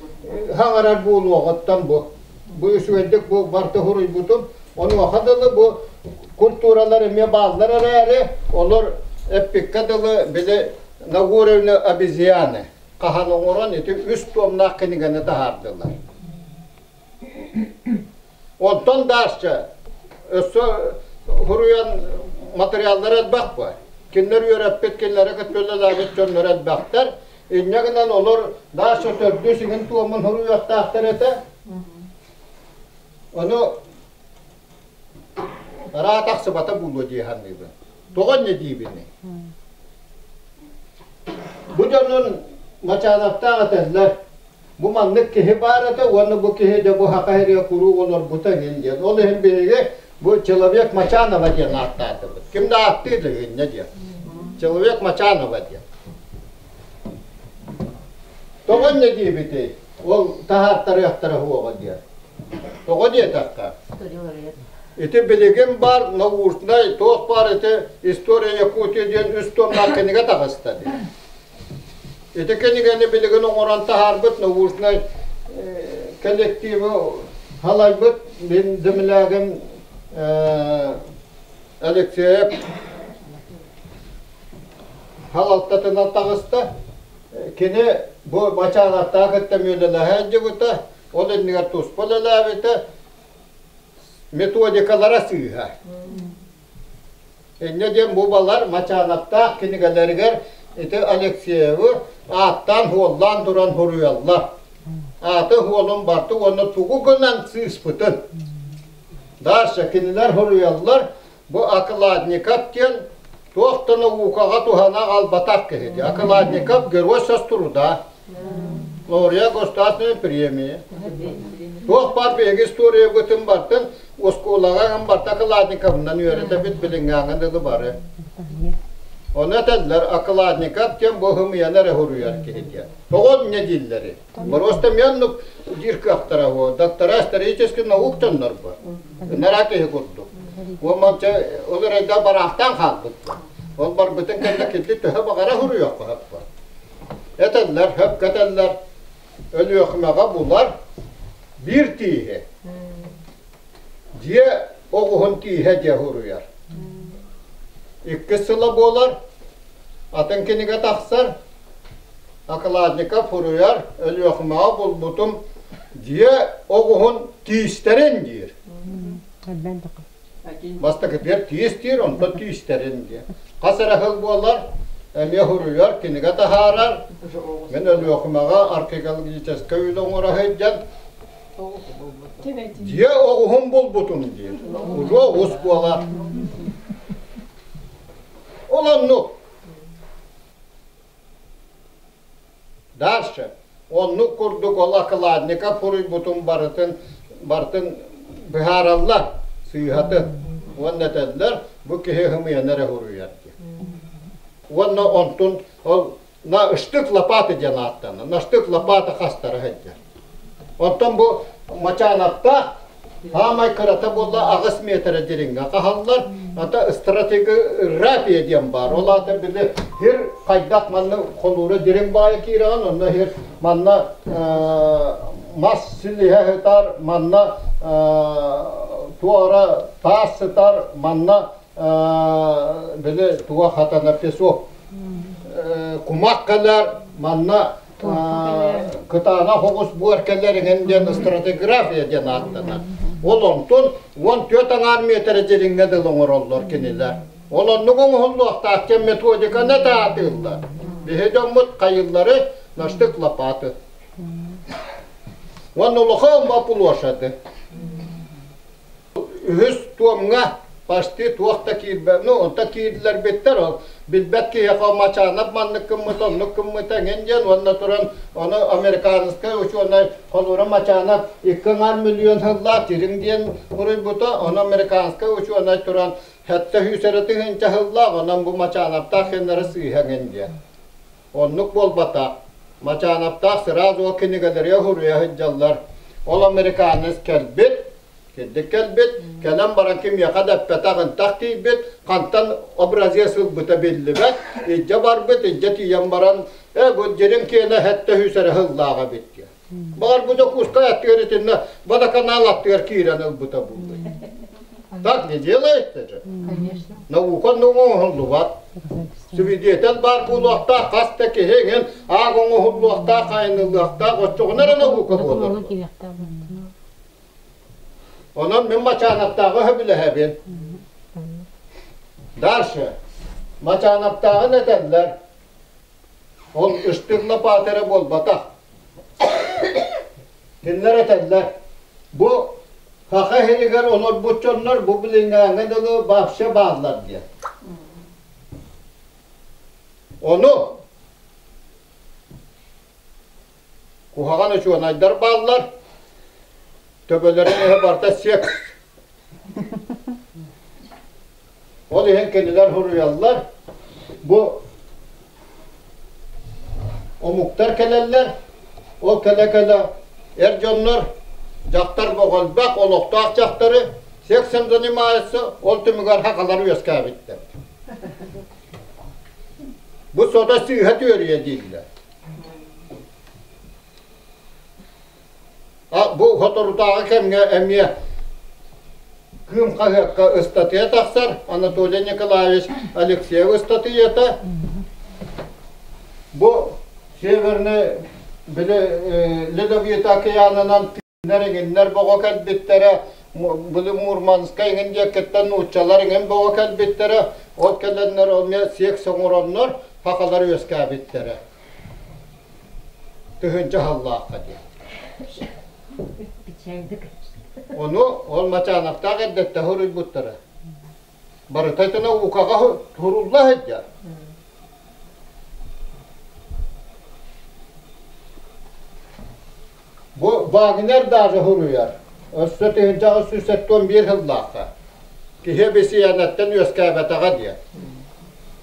Speaker 1: хаҥарар буолуоҕуттан бу. Бу үчүгэйдик бу барыта суруйбутум. Онуоха дылы бу культуралар эмиэ бааллар эрээри, олор эппиккэ дылы били на уровне обезьяны хаһан оҥорон ити үс туомнаах кинигэни таһаардылар. Онтон даасча өссө суруйан материаллар элбэх баар. Кинилэр үөрэппит, кинилэри кытта үлэлээбит дьоннор элбэхтэр. Инньэ гынан олор даасча төрдүс иҥин туомун суруйуохтаахтар этэ. Ону араа тахсыбата буолуо дии саныыбын. Тоҕо инньэ диибиний? Бу дьонун Мачаановтаах этэллэр. Бу маннык киһи баар этэ уонна бу киһи дьэ бу Саха сиригэр куруук олорбута эҥин диэн. Ол иһин биһиги бу Человек Мачанова диэн ааттаатыбыт. Ким да ааттыыр да инньэ диэн. Человек Мачанова диэн. Тоҕо инньэ диэбитий? Ол таһааттарыахтара суоҕа диэн. Тоҕо диэтэххэ, ити билигин баар научнай туох баар ити История Якутии диэн үс томнаах кинигэ таҕыста диэн. Ити кинигэни билигин оҥорон таһаарбыт научнай коллективы халайбыт мин землягым Алексеев халалтатынан таҕыста. Кини бу Мачаалаттаах кытта мүөлэлэһэ сылдьыбыта, ол иннигэр туспа үлэлээбитэ, методикалара сыыһа. Инньэ диэн бу балар Мачаалаптаах кинигэлэригэр ити Алексеевы ааттаан-суоллаан туран суруйаллар. Ааты-суолун барты уонна тугу гынан сыыспытын. Дальше кинилэр суруйаллар, бу Окладников диэн туох да наукаҕа туһана аҕалбатах киһи дии. Окладников герой труда, лауреат государственной премии. Туох баар биһиги историябытын бартын оскуолаҕа барта Окладниковынан үөрэтэбит билиҥҥээҥҥэ дылы бары. Ону этэллэр Окладников диэн бу ымыйаны эрэ суруйар киһи диэн. Тоҕо инньэ дииллэри? Просто меннук диир кыахтара буо. Доктора исторический наук дьоннор бу. Нара киһи курдук. Ол ол эрэ бараахтаан хаалбыт. Ол барбытын кэннэ килли төһө баҕара суруйуохха сөп. Этэллэр, хөпкө этэллэр. Өлүөхүмэҕэ булар биир тииһи. Дьиэ оҕуһун тииһэ диэ суруйар. Иккис сыла буолар, атын кинигэ тахсар, Окладников суруйар, Өлүөхүмэҕэ булбутум дьиэ оҕуһун тиистэрин диир. Бастакытыгар тиис диир, онтон тиистэрин диир. Хас эрэ сыл буолар, эмиэ суруйар, кинигэ таһаарар. Мин Өлүөхүмэҕэ археологическай үлэ оҥоро сылдьан дьиэ оҕуһун булбутум диир. Уже оҕус буолар. Ол оннук. Дальше. Оннук курдук ол окладников суруйбутун барытын барытын быһаараллар сыыһатын уонна этэллэр бу киһи ымыйаны эрэ суруйар диэн. Уонна онтун ол на ыстык лопата диэн ааттанар. Наштык лопата хастара сылдьар. Оттон бу Мачаанаттаах Хаамай кырата буолла 8 метрэ дириҥҥэ хаһаллар. Ата стратеграфия диэн баар. Ол аата били сир хайдах манна холуура дириҥ баайа киирэҕин, онно сир манна мас силиһэ сытар, манна туора таас сытар, манна били туга хатанар песок кумах кэлэр, манна Кытаанах оҕус буор кэлэр иҥин диэн стратиграфия диэн ааттанар. Ол онтун 14 аҥаар миэтэрэ дириҥҥэ дылы оҥороллор кинилэр. Ол оннук оҥоһуллуохтаах диэн методиканы таатыыллар. Биһи дьоммут хайыллары наштык лопаты. Уонна улахан площады. Үһүс туомҥа почти туох да киирбэт, ну онто киирдилэрбиттэр ол билбэт киһиэхэ Мачаанап маннык гыммыта, оннук гыммыта эҥин диэн уонна туран ону американскай учуонай холуура Мачаанап 2,5 миллион сыллаах дириҥ диэн суруйбута, ону американскай учуонай туран 700 эрэ тыһыынча сыллаах, онон бу Мачаанаптаах хеннары сыыһа эҥин диэн. Оннук буолбатах. Мачаанаптаах сразу ол кинигэлэри суруйа сылдьаллар. Ол американец кэлбит, Кирдик кэлбит, кэлэн баран кимиэхэ да эппэтэх ынтах тиийбит, хантан образец ылбыта биллибэт, илдьэ барбыт, илдьэ тиийэн баран, ээ бу дириҥ киэнэ сэттэ үс эрэ сыллаах эбит диэн. Баҕар бу Дьокуускай аттыгар итиннэ водоканал аттыгар киирэн ылбыта буолуо. Так не делается же.
Speaker 2: Конечно.
Speaker 1: Наука оҥоһуллубат. Свидетель баар буолуохтаах, хас да киһи иҥин ааг оҥоһуллуохтаах, айаныллыахтаах, оччоҕуна эрэ наука буолар. Онон мин Мачаанаптааҕы сөбүлэһэбин. Дальше. Мачаанаптааҕын этэллэр. Ол ыстык лопата эрэ буолбатах. Кинилэр этэллэр. Бу саха иһигэр олорбут дьоннор бу билиҥҥээҥҥэ дылы вообще бааллар диэн. Ону Куһаҕан учуонайдар бааллар, төбөлөрүн иһэ барыта секс. Ол иһин кинилэр суруйаллар, бу омуктар кэлэллэр, ол кэлэ-кэлэ эр дьоннор дьахтар боҕолбох олохтоох дьахтары сексом занимаются, ол түмүгэр хахалар үөскээбиттэр. Бу сото сыыһа түөрүйэ дииллэр. Бу соторутааҕы кэмҥэ эмиэ Кыым хаһыакка ыстатыйа тахсар Анатолий Николаевич Алексеев ыстатыйата. Бу Северный били Ледовитый океанынан Эҥиннэр боҕо кэлбиттэрэ, били Мурманскай эҥин диэкиттэн нууччалар эҥин боҕо кэлбиттэрэ, ол кэлэннэр эмиэ секс оҥороннор сахалар үөскээбиттэрэ. Тыһыынча сыллаахха диэн. Ону ол Мачановтаах эрдэттэн суруйбуттара. Барыта ити наукаҕа сурулла сылдьар. Бу Вагнер даже суруйар. Өссө 1871 сыллаахха. Киһи эбисийээнэттэн үөскээбэтэҕэ диэн.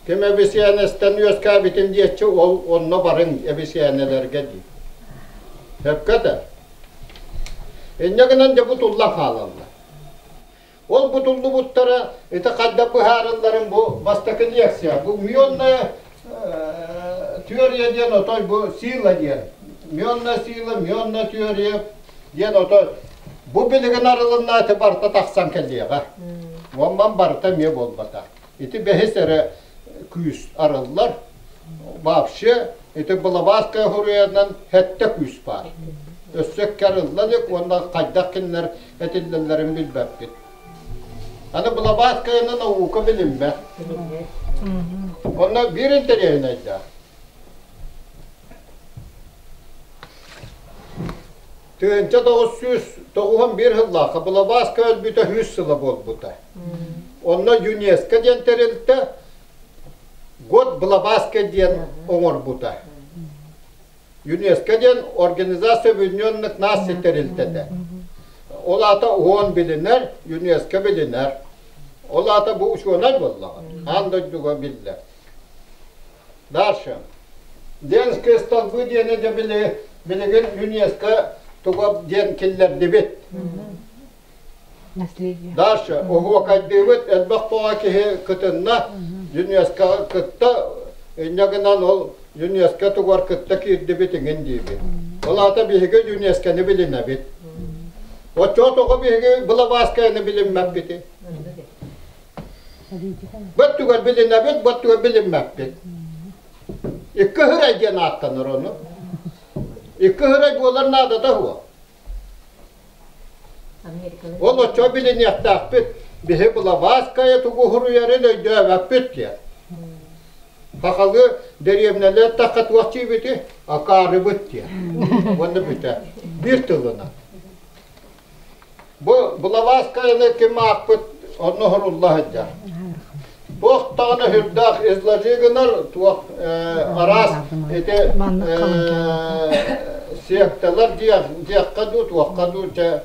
Speaker 1: Ким эбисийээнэстэн үөскээбитин диэччи ол онно барыҥ эбисийээнэлэргэ дии. Сөпкө этэр. Инньэ гынан дьэ бутуллан хаалаллар. Ол бутуллубуттара ити хайдах быһаарылларын бу бастакы лекция. Бу мионная теория диэн отой бу сила диэн. Мионная сила, мионная теория диэн отой бу билигин арылынна ити барыта тахсан кэлиэҕэ. Онон барыта эмиэ буолбата. Ити бэһис эрэ күүс арыллар. Вообще ити Блаватская хоруйанан сэттэ күүс баар. Өссө арылла илик уонна хайдах кинилэр этиллэллэрин билбэппит. Аны Блаватскаяны наука билиммэт. Онно биир интэриэһинэйдээх. 1991 сыллаахха Блаватская өлбүтэ 100 сыла буолбута. Онно ЮНЕСКО диэн тэрилтэ Год Блаватская диэн оҥорбута. ЮНЕСКО диэн Организация Объединенных Наций тэрилтэтэ. Ол аата ООН билинэр, ЮНЕСКО билинэр. Ол аата бу учуонай буоллаҕа. Аан дойдуга биллэр. Дальше. Ленские столбы диэни дьэ били, билигин ЮНЕСКО туга диэн киллэрдибит.
Speaker 3: Наследие.
Speaker 1: Дальше. Оһуокайдыыбыт элбэх тоҕо киһи кытынна ЮНЕСКО кытта инньэ гынан ол ЮНЕСКО тугар кытта киирдибит иҥин диибит. Ол аата биһиги ЮНЕСКОны билинэбит. Оччоҕо тоҕо биһиги Блаватскаяны билиммэппитий? Бөттүгэр билинэбит, бөттүгэр билиммэппит. Икки ыһырай диэн ааттанар ону. Икки ыһырай буолар наадата суох. Ол оччо билиниэхтээхпит. Биһи Блаватская тугу суруйарын өйдөөбөппүт диэн. Сахалыы дэриэбинэлэр тахха туох диибити? Акаарыбыт диэн. Уонна бүтэ. Биир тылынан. Бу Блаватскаяны ким аахпыт онно сурулла сылдьар. Туох даҕаны сүрдээх изложи гынар, туох араас ити секталар диэххэ дуу, туохха дуу чэ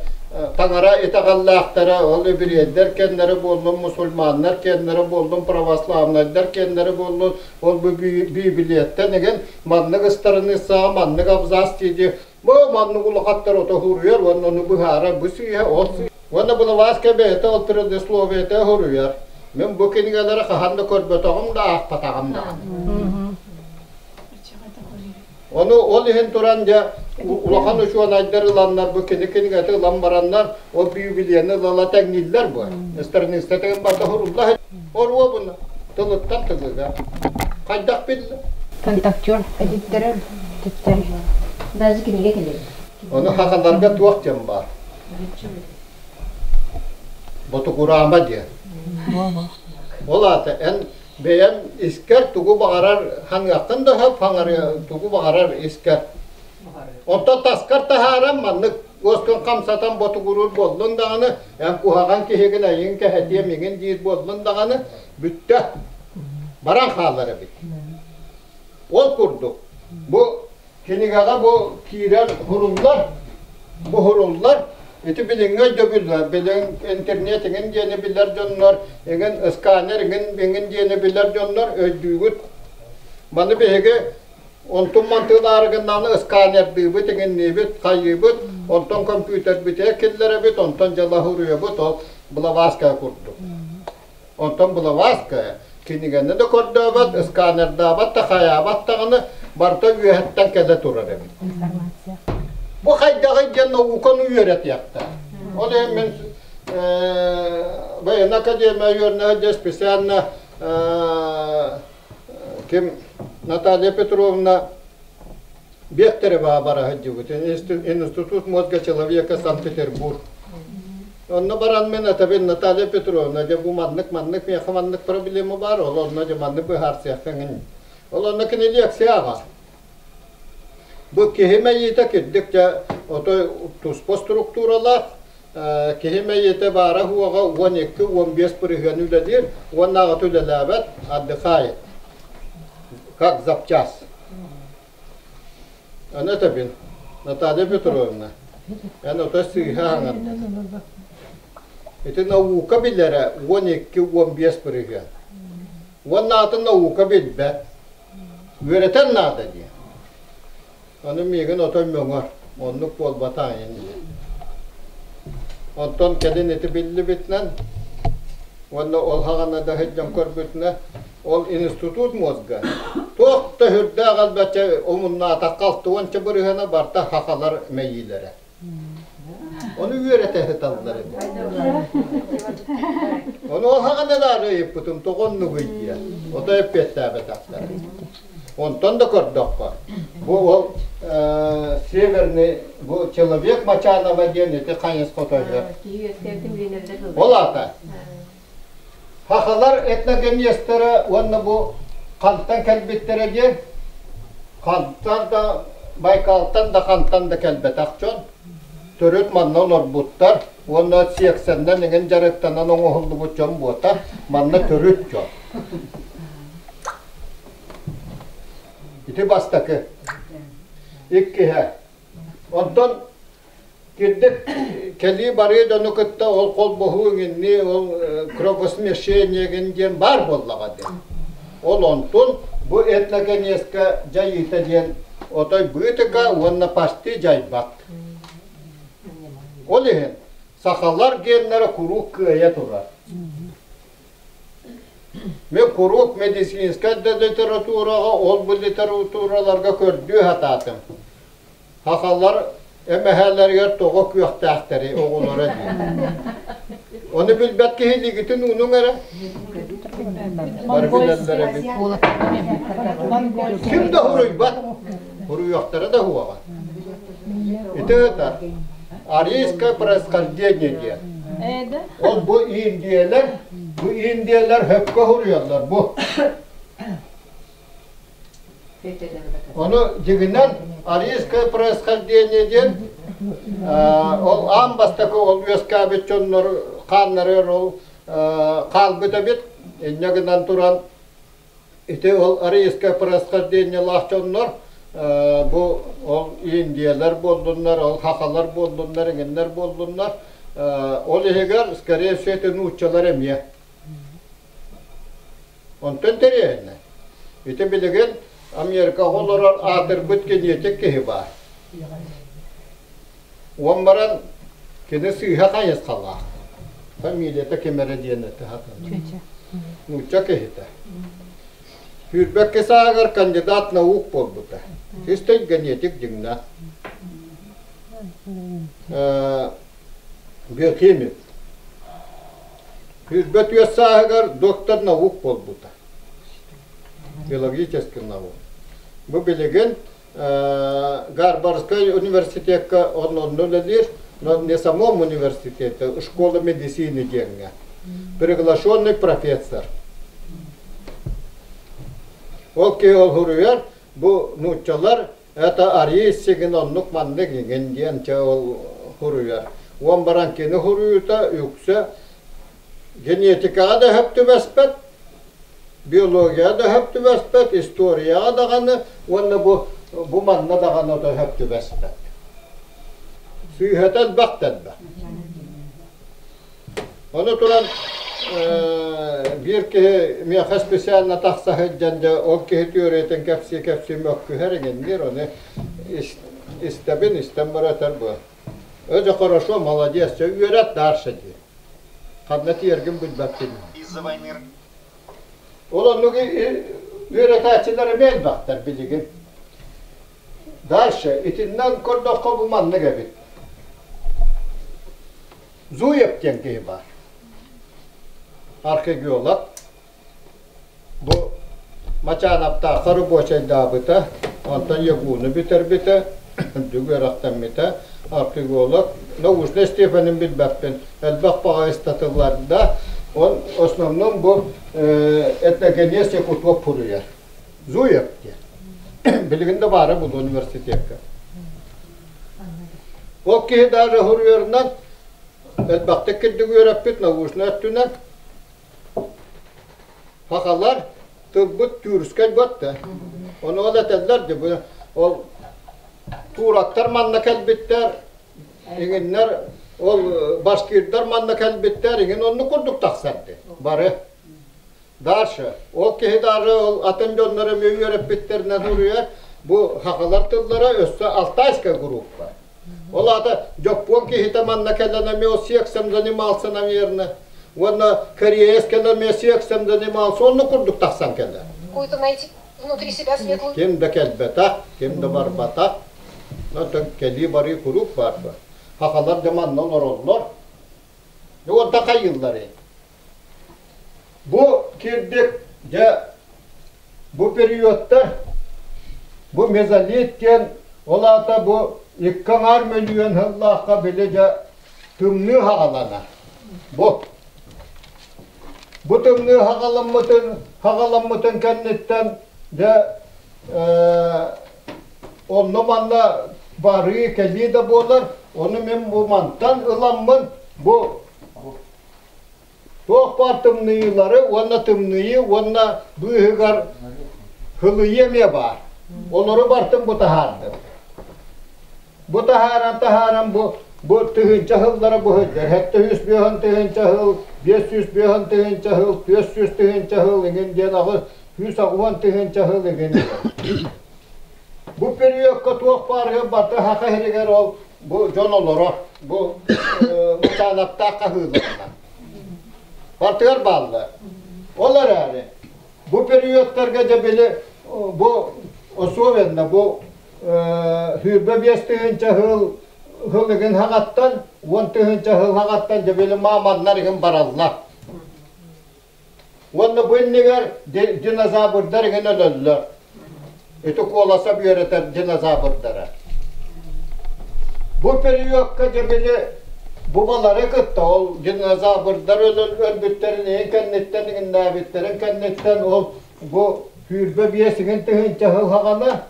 Speaker 1: таҥара итэҕэллээхтэрэ, ол эбириэйдэр кэннэрэ буоллун, мусульманнар кэннэрэ буоллун, православнайдар кэннэрэ буоллун, ол бу Библияттан игин маннык ыстарыныссаҕа маннык абзац дии Бу маннык улахаттар ото суруйар уонна ону быһаарар бу сыыһа, ол сыыһа. Уонна Блаватская бэйэтэ ол предисловиета суруйар. Мин бу кинигэлэри хаһан да көрбөтөҕүм да аахпатаҕым даҕаны. Ону ол иһин туран дьэ улахан учуонайдар ыланнар бу кини кинигэтэ ылан бараннар ол Библияны ылала тэҥнииллэр бу. Страницатыгын барыта сурулла Оруобуна тылыттан тылыга. Хайдах биллэ?
Speaker 3: Контактер эдиттэрэ түптэр.
Speaker 2: Даже кинигэ кэлэр.
Speaker 1: Ону хахаларга туох диэн баар? Ботугураама диэн. Ол аата эн бэйэм искэр тугу баҕарар хаҥыаххын да сөп, тугу баҕарар искэр. Онтон таскар таһааран маннык уоскун хамсатан ботугуруур буоллун даҕаны, эн куһаҕан киһигин эйигин кэһэтиэм иҥин диир буоллун даҕаны, бүттэ. Баран хаалар эбит. Ол курдук, бу кинигэҕэ бу киирэр һуруллар, бу һуруллар, ити билиҥҥи өйдөбүл, билиҥ интернет иҥин диэни билэр дьоннор, иҥин сканер иҥин иҥин диэни билэр дьоннор өйдүүгүт. Маны биһиги Онтун мантыылаары гыннаҕына сканердыыбыт, иҥинниибит, хайыыбыт, онтон компьютербитигэр киллэрэбит, онтон дьала суруйабыт, ол Блаватская курдук. Онтон Блаватская кинигэни да көрдөөбөт, сканердаабат да хайаабат даҕаны барыта үөһэттэн кэлэ турар эбит.
Speaker 3: Информация.
Speaker 1: Бу хайдаҕый диэн науканы үөрэтиэхтээх. Ол иһин мин военная академия үөрэнэ специально Ким Наталья Петровна Бехтерева бара сылдьыбыт Институт мозга человека Санкт-Петербург. Онно баран мен этэбин Наталья Петровна, дьэ бу маннык маннык миэхэ маннык проблема баар, ол онно дьэ маннык быһаарсыаххын. Ол онно кини лекция аҕа. Бу киһи мэйиитэ кирдик дьэ отой туспа структуралаах, киһи мэйиитэ баара-суоҕа 12-15 бырыһыан үлэлиир, уоннааҕыта үлэлээбэт, отдыхает, как запчас. Аны этэбин, Наталья Петровна, эн ото сыыһа аҥардын. Ити наука билэрэ 12-15 бырыһыан. Уонна атын наука билбэт. Үөрэтэр наада дии. Аны миигин отой мөҥөр, оннук буолбатах ин диэн. Онтон кэлин ити биллибитинэн уонна ол хаҕана да сылдьан көрбүтүнэ, ол институт мозга туох да сүрдээх элбэччэ омуннаатахха алтыуонча бырыһыана барыта сахалар мэйиилэрэ. Ону үөрэтэ сыталлар эбит. Ону хаҕана да ыйыппытым тоҕо оннугуй диэн. Ото эппиэттээбэтэхтэр. Онтон да көрдөххө, бу ол северный бу человек Мачанова диэн ити хайысха тоһуйар. Ол аата Сахалар этногенезтэрэ уонна бу хантан кэлбиттэрэ диэн хантан да Байкалтан да хантан да кэлбэтэх дьон төрүт манна олорбуттар уонна сиэксэннэн эҥин дьарыктанан оҥоһуллубут дьон буота манна төрүт дьон. Ити бастакы. Иккиһэ. Онтон кирдик кэлии барыы дьону кытта ол холбоһуу иҥинни, ол кровосмешение диэн баар буоллаҕа диэн. Ол онтун бу этногенезка дьайыыта диэн отой быытыка уонна пасты дьайбат. Ол иһин сахалар геннэрэ куруук кыайа турар. Мин куруук медицинскэй да литератураҕа, ол-бу литератураларга көрдүү сатаатым. Сахалар эмэһэлэригэр тоҕо күөхтээхтэрий оҕолоро диэн. Ону билбэт киһи илиигитин уунуҥ эрэ. Бары билэллэр эбит. Ким да суруйбат. Суруйуохтара да суоҕа. Ити ыта арийское происхождение диэн. Ол бу индиялар, бу индиялар хөпкө суруйаллар бу. Ону дьиҥинэн арийское происхождение диэн ол аан бастакы ол үөскээбит дьоннор хааннарыгар ол хаалбыт эбит. Инньэ гынан туран ити ол арийское происхождениелаах дьоннор бу ол индиялар буоллуннар, ол хахалар буоллуннар, иҥиннэр буоллуннар, ол иһигэр скорее всего это нууччалар эмиэ. Онтон тэрээһинэ. Ити билигин Америкаҕа олорор аатырбыт генетик киһи баар. Уон баран кини сыыһа хайысхалаах. Фамилията ким эрэ диэн этэ хатанар. Нуучча киһитэ. Сүүрбэккэ сааһыгар кандидат наук буолбута. Чистай генетик дьиҥнээх. Биохимик. 24 сааһыгар доктор наук буолбута. Биологический наук. Бу билигин Гарвардскай университекка онно үлэлиир, но не самом университете, школа медицины диэҥҥэ. Приглашенный профессор. Ол киһи ол суруйар, бу нууччалар это арий сигин оннук маннык иҥин диэн чэ ол суруйар. Уон баран кини суруйуута үксэ генетикаҕа да сөп түбэспэт, биологияҕа да сөп түбэспэт, историяҕа даҕаны уонна бу бу манна даҕаны да сөп түбэспэт. Сыыһата элбэх да элбэх. Ону туран биир киһи миэхэ специально тахса сылдьан дьэ ол киһи түөрүйэтин кэпсии-кэпсии мөккүһэр иҥинниир ону истэбин истэн баратар бу. Өдө хорошо, молодец, дьэ үөрэт дальше дии. Ханна тиийэргин билбэппин.
Speaker 4: Из-за войны
Speaker 1: Ол оннук үөрэтээччилэр эмиэ элбэхтэр билигин. Дальше итиннэн көрдөххө бу маннык эбит. Зуев диэн киһи баар. Археолог. Бу Мачаанаптаахха рабочайдаабыта, онтон ЯГУ-ну бүтэрбитэ, үрдүк үөрэхтэммитэ, археолог, научнай степенин билбэппин, элбэх баҕайы ыстатыларда, он в основном бу этногенез якутов суруйар. Зуев диэн. Билигин да баара буолуо университекка. Ол киһи даже суруйарынан элбэхтик кирдик үөрэппит научнай өттүнэн Сахалар тылбыт тюркскай буотта. Ону ол этэллэр дии бу ол туураттар манна кэлбиттэр, иҥиннэр ол башкирдар манна кэлбиттэр, иҥин оннук курдук тахсар дии бары. Дальше ол киһи даже ол атын дьоннор эмиэ үөрэппиттэринэн суруйар бу сахалар тыллара өссө алтайская группа. Ол аата дьоппуон киһитэ манна кэлэн эмиэ ол сексом занимался, наверное. Уонна кореец кэлэн эмиэ сексом занимался, оннук курдук тахсан кэлэр.
Speaker 4: Какую-то найти внутри себя светлую.
Speaker 1: Ким да кэлбэтэх, ким да барбатах. Оттон кэлии-барыы куруук баар. Хахалар да манна олороллор. Уонта хайыылларый? Бу кирдик дьэ бу периодтар бу мезолит диэн ол аата бу икки аҥаар мөлүйүөн сыллаахха били дьэ тымныы хаҕаланар. Бу бу тымныы хаҕаламмытын хаҕаламмытын кэнниттэн дьэ онно манна барыы кэлии да буолар ону мин бу мантан ыламмын бу Туох баар тымныйыылары уонна тымныйыы уонна быыһыгар хылыйыы эмиэ баар. Олору бартын бу таһаардым. Бу таһааран таһааран бу бу тыһыынча сыллара бу сылдьар. 705 тыһыынча сыл, 505 тыһыынча сыл, 400 тыһыынча сыл иҥин диэн 880 тыһыынча сыл иҥин диэн. Бу периодка туох баарыгар барыта саха сиригэр ол бу дьон олорор. Бу Мучаанаптаах хаһыыларынан. Бартыгар бааллар. Ол эрээри бу периодтарга дьэ били бу особенно бу 25 тыһыынча сыл сыл игин хаҕаттан 10 тыһыынча сыл хаҕаттан дьэ били мааманнар игин бараллар. Уонна бу иннигэр динозаврдар игин өлөллөр. Ити куоласа үөрэтэр динозаврдара. Бу периодка дьэ били бубалары кытта ол динозаврдар өлбүттэрин иһин кэнниттэн иҥиннээбиттэрин кэнниттэн ол бу 25 игин тыһыынча сыл хаҕана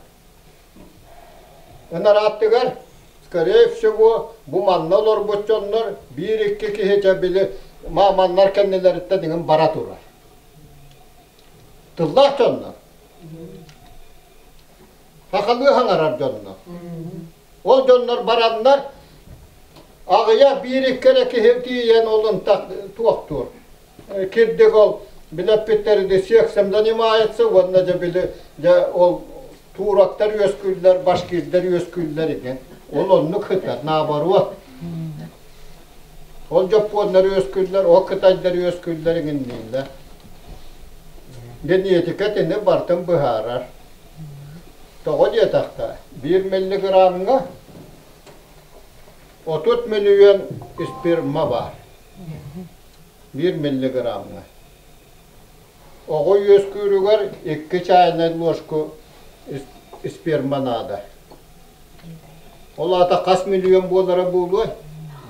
Speaker 1: Ынарааттыгар, скорее всего, бу манна олорбут дьоннор биир-икки киһи дьэ били мааманнар кэннилэриттэн иҥин бара турар. Тыллаах дьоннор. Сахалыы хаҥарар дьоннор. Ол дьоннор бараннар аҕыйах биир-икки эрэ киһи тиийэн ол ынтах туохтуур. Кирдик ол билэппиттэрини сексом занимается уонна дьэ били дьэ ол туурактар үөскүүллэр, башкирдар үөскүүллэр ини. Ол оннук сытар, наоборот. Ол дьоппуоннар үөскүүллэр, ол кытайдар үөскүүллэр иҥиннииллэр. Генетика итини барытын быһаарар. Тоҕо диэтэххэ, биир миллиграммҥа 30 мөлүйүөн сперма баар. Биир миллиграммҥа. Оҕо үөскүүрүгэр икки чайнай ложку сперма наада. Ол аата хас миллион буолара буолуой?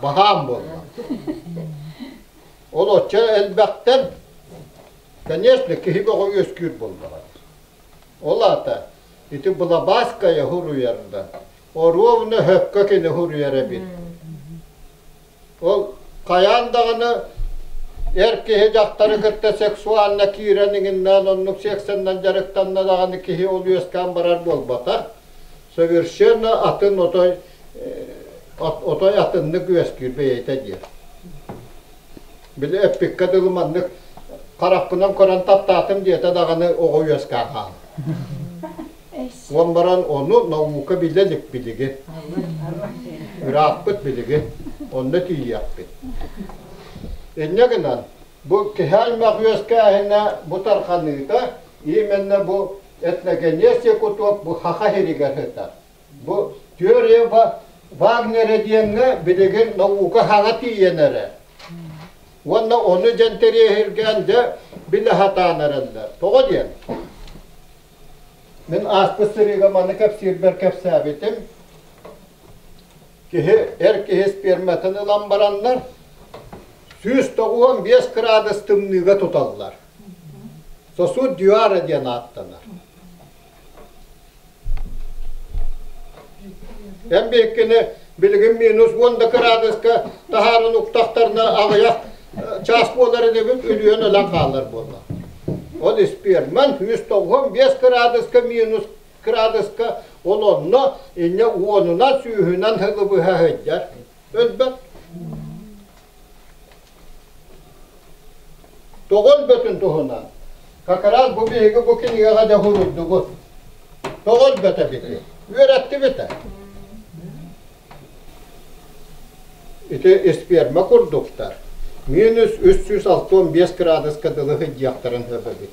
Speaker 1: Баһаам буолла. Ол оччо элбэхтэн, конечно, киһи бөҕө үөскүүр буоллаҕа. Ол аата ити Блабаская суруйарда, оруобуна хөккө кини суруйар эбит. Ол хайаан даҕаны эр киһи дьахтары кытта сексуально киирэн иҥиннээн оннук сексеннэн дьарыктанна даҕаны киһи ол үөскээн барар буолбатах. Совершенно атын отой отой атыннык үөскүүр бэйэтэ диэн. Били эппиккэ дылы маннык харахпынан көрөн таптаатым диэтэ даҕаны оҕо үөскээн хаалар. Уон баран ону наука билэ илик билигин. Ырааппыт билигин. Онно тиийиэхпит. Инньэ гынан, бу киһи аймах үөскээһинэ бу тарханыыта именно бу этногенез якутов бу саха сиригэр сытар. Бу теория Вагнера диэҥҥэ билигин наука хаҥа тиийэн эрэ. Уонна ону дьэн тэриэһиргээн дьэ билэ сатаан эрэллэр. Тоҕо диэн? Мин ааспыт сырыыга маны кэпсиирбэр кэпсээбитим. Киһи, эр киһи сперматын ылан бараннар 195 кыраадыс тымныыга туталлар. Сосуд Дьюара диэн ааттанар. Эн биһиккини билигин минус 10 да кыраадыска таһааран уктахтарына аҕыйах чаас буолар инибит үлүйэн өлөн хаалар буолла. Ол сперман 195 кыраадыска минус кыраадыска ол онно инньэ уонунан сүүһүнэн сылы быһа сылдьар. Өлбөт. Тоҕо өлбөтүн туһунан как раз бу биһиги бу кинигэҕэ дьэ суруйдубут. Тоҕо өлбөт эбитий? Үөрэттибит ээ. Ити сперма курдуктар минус 365 градуска дылы сылдьыахтарын сөп эбит.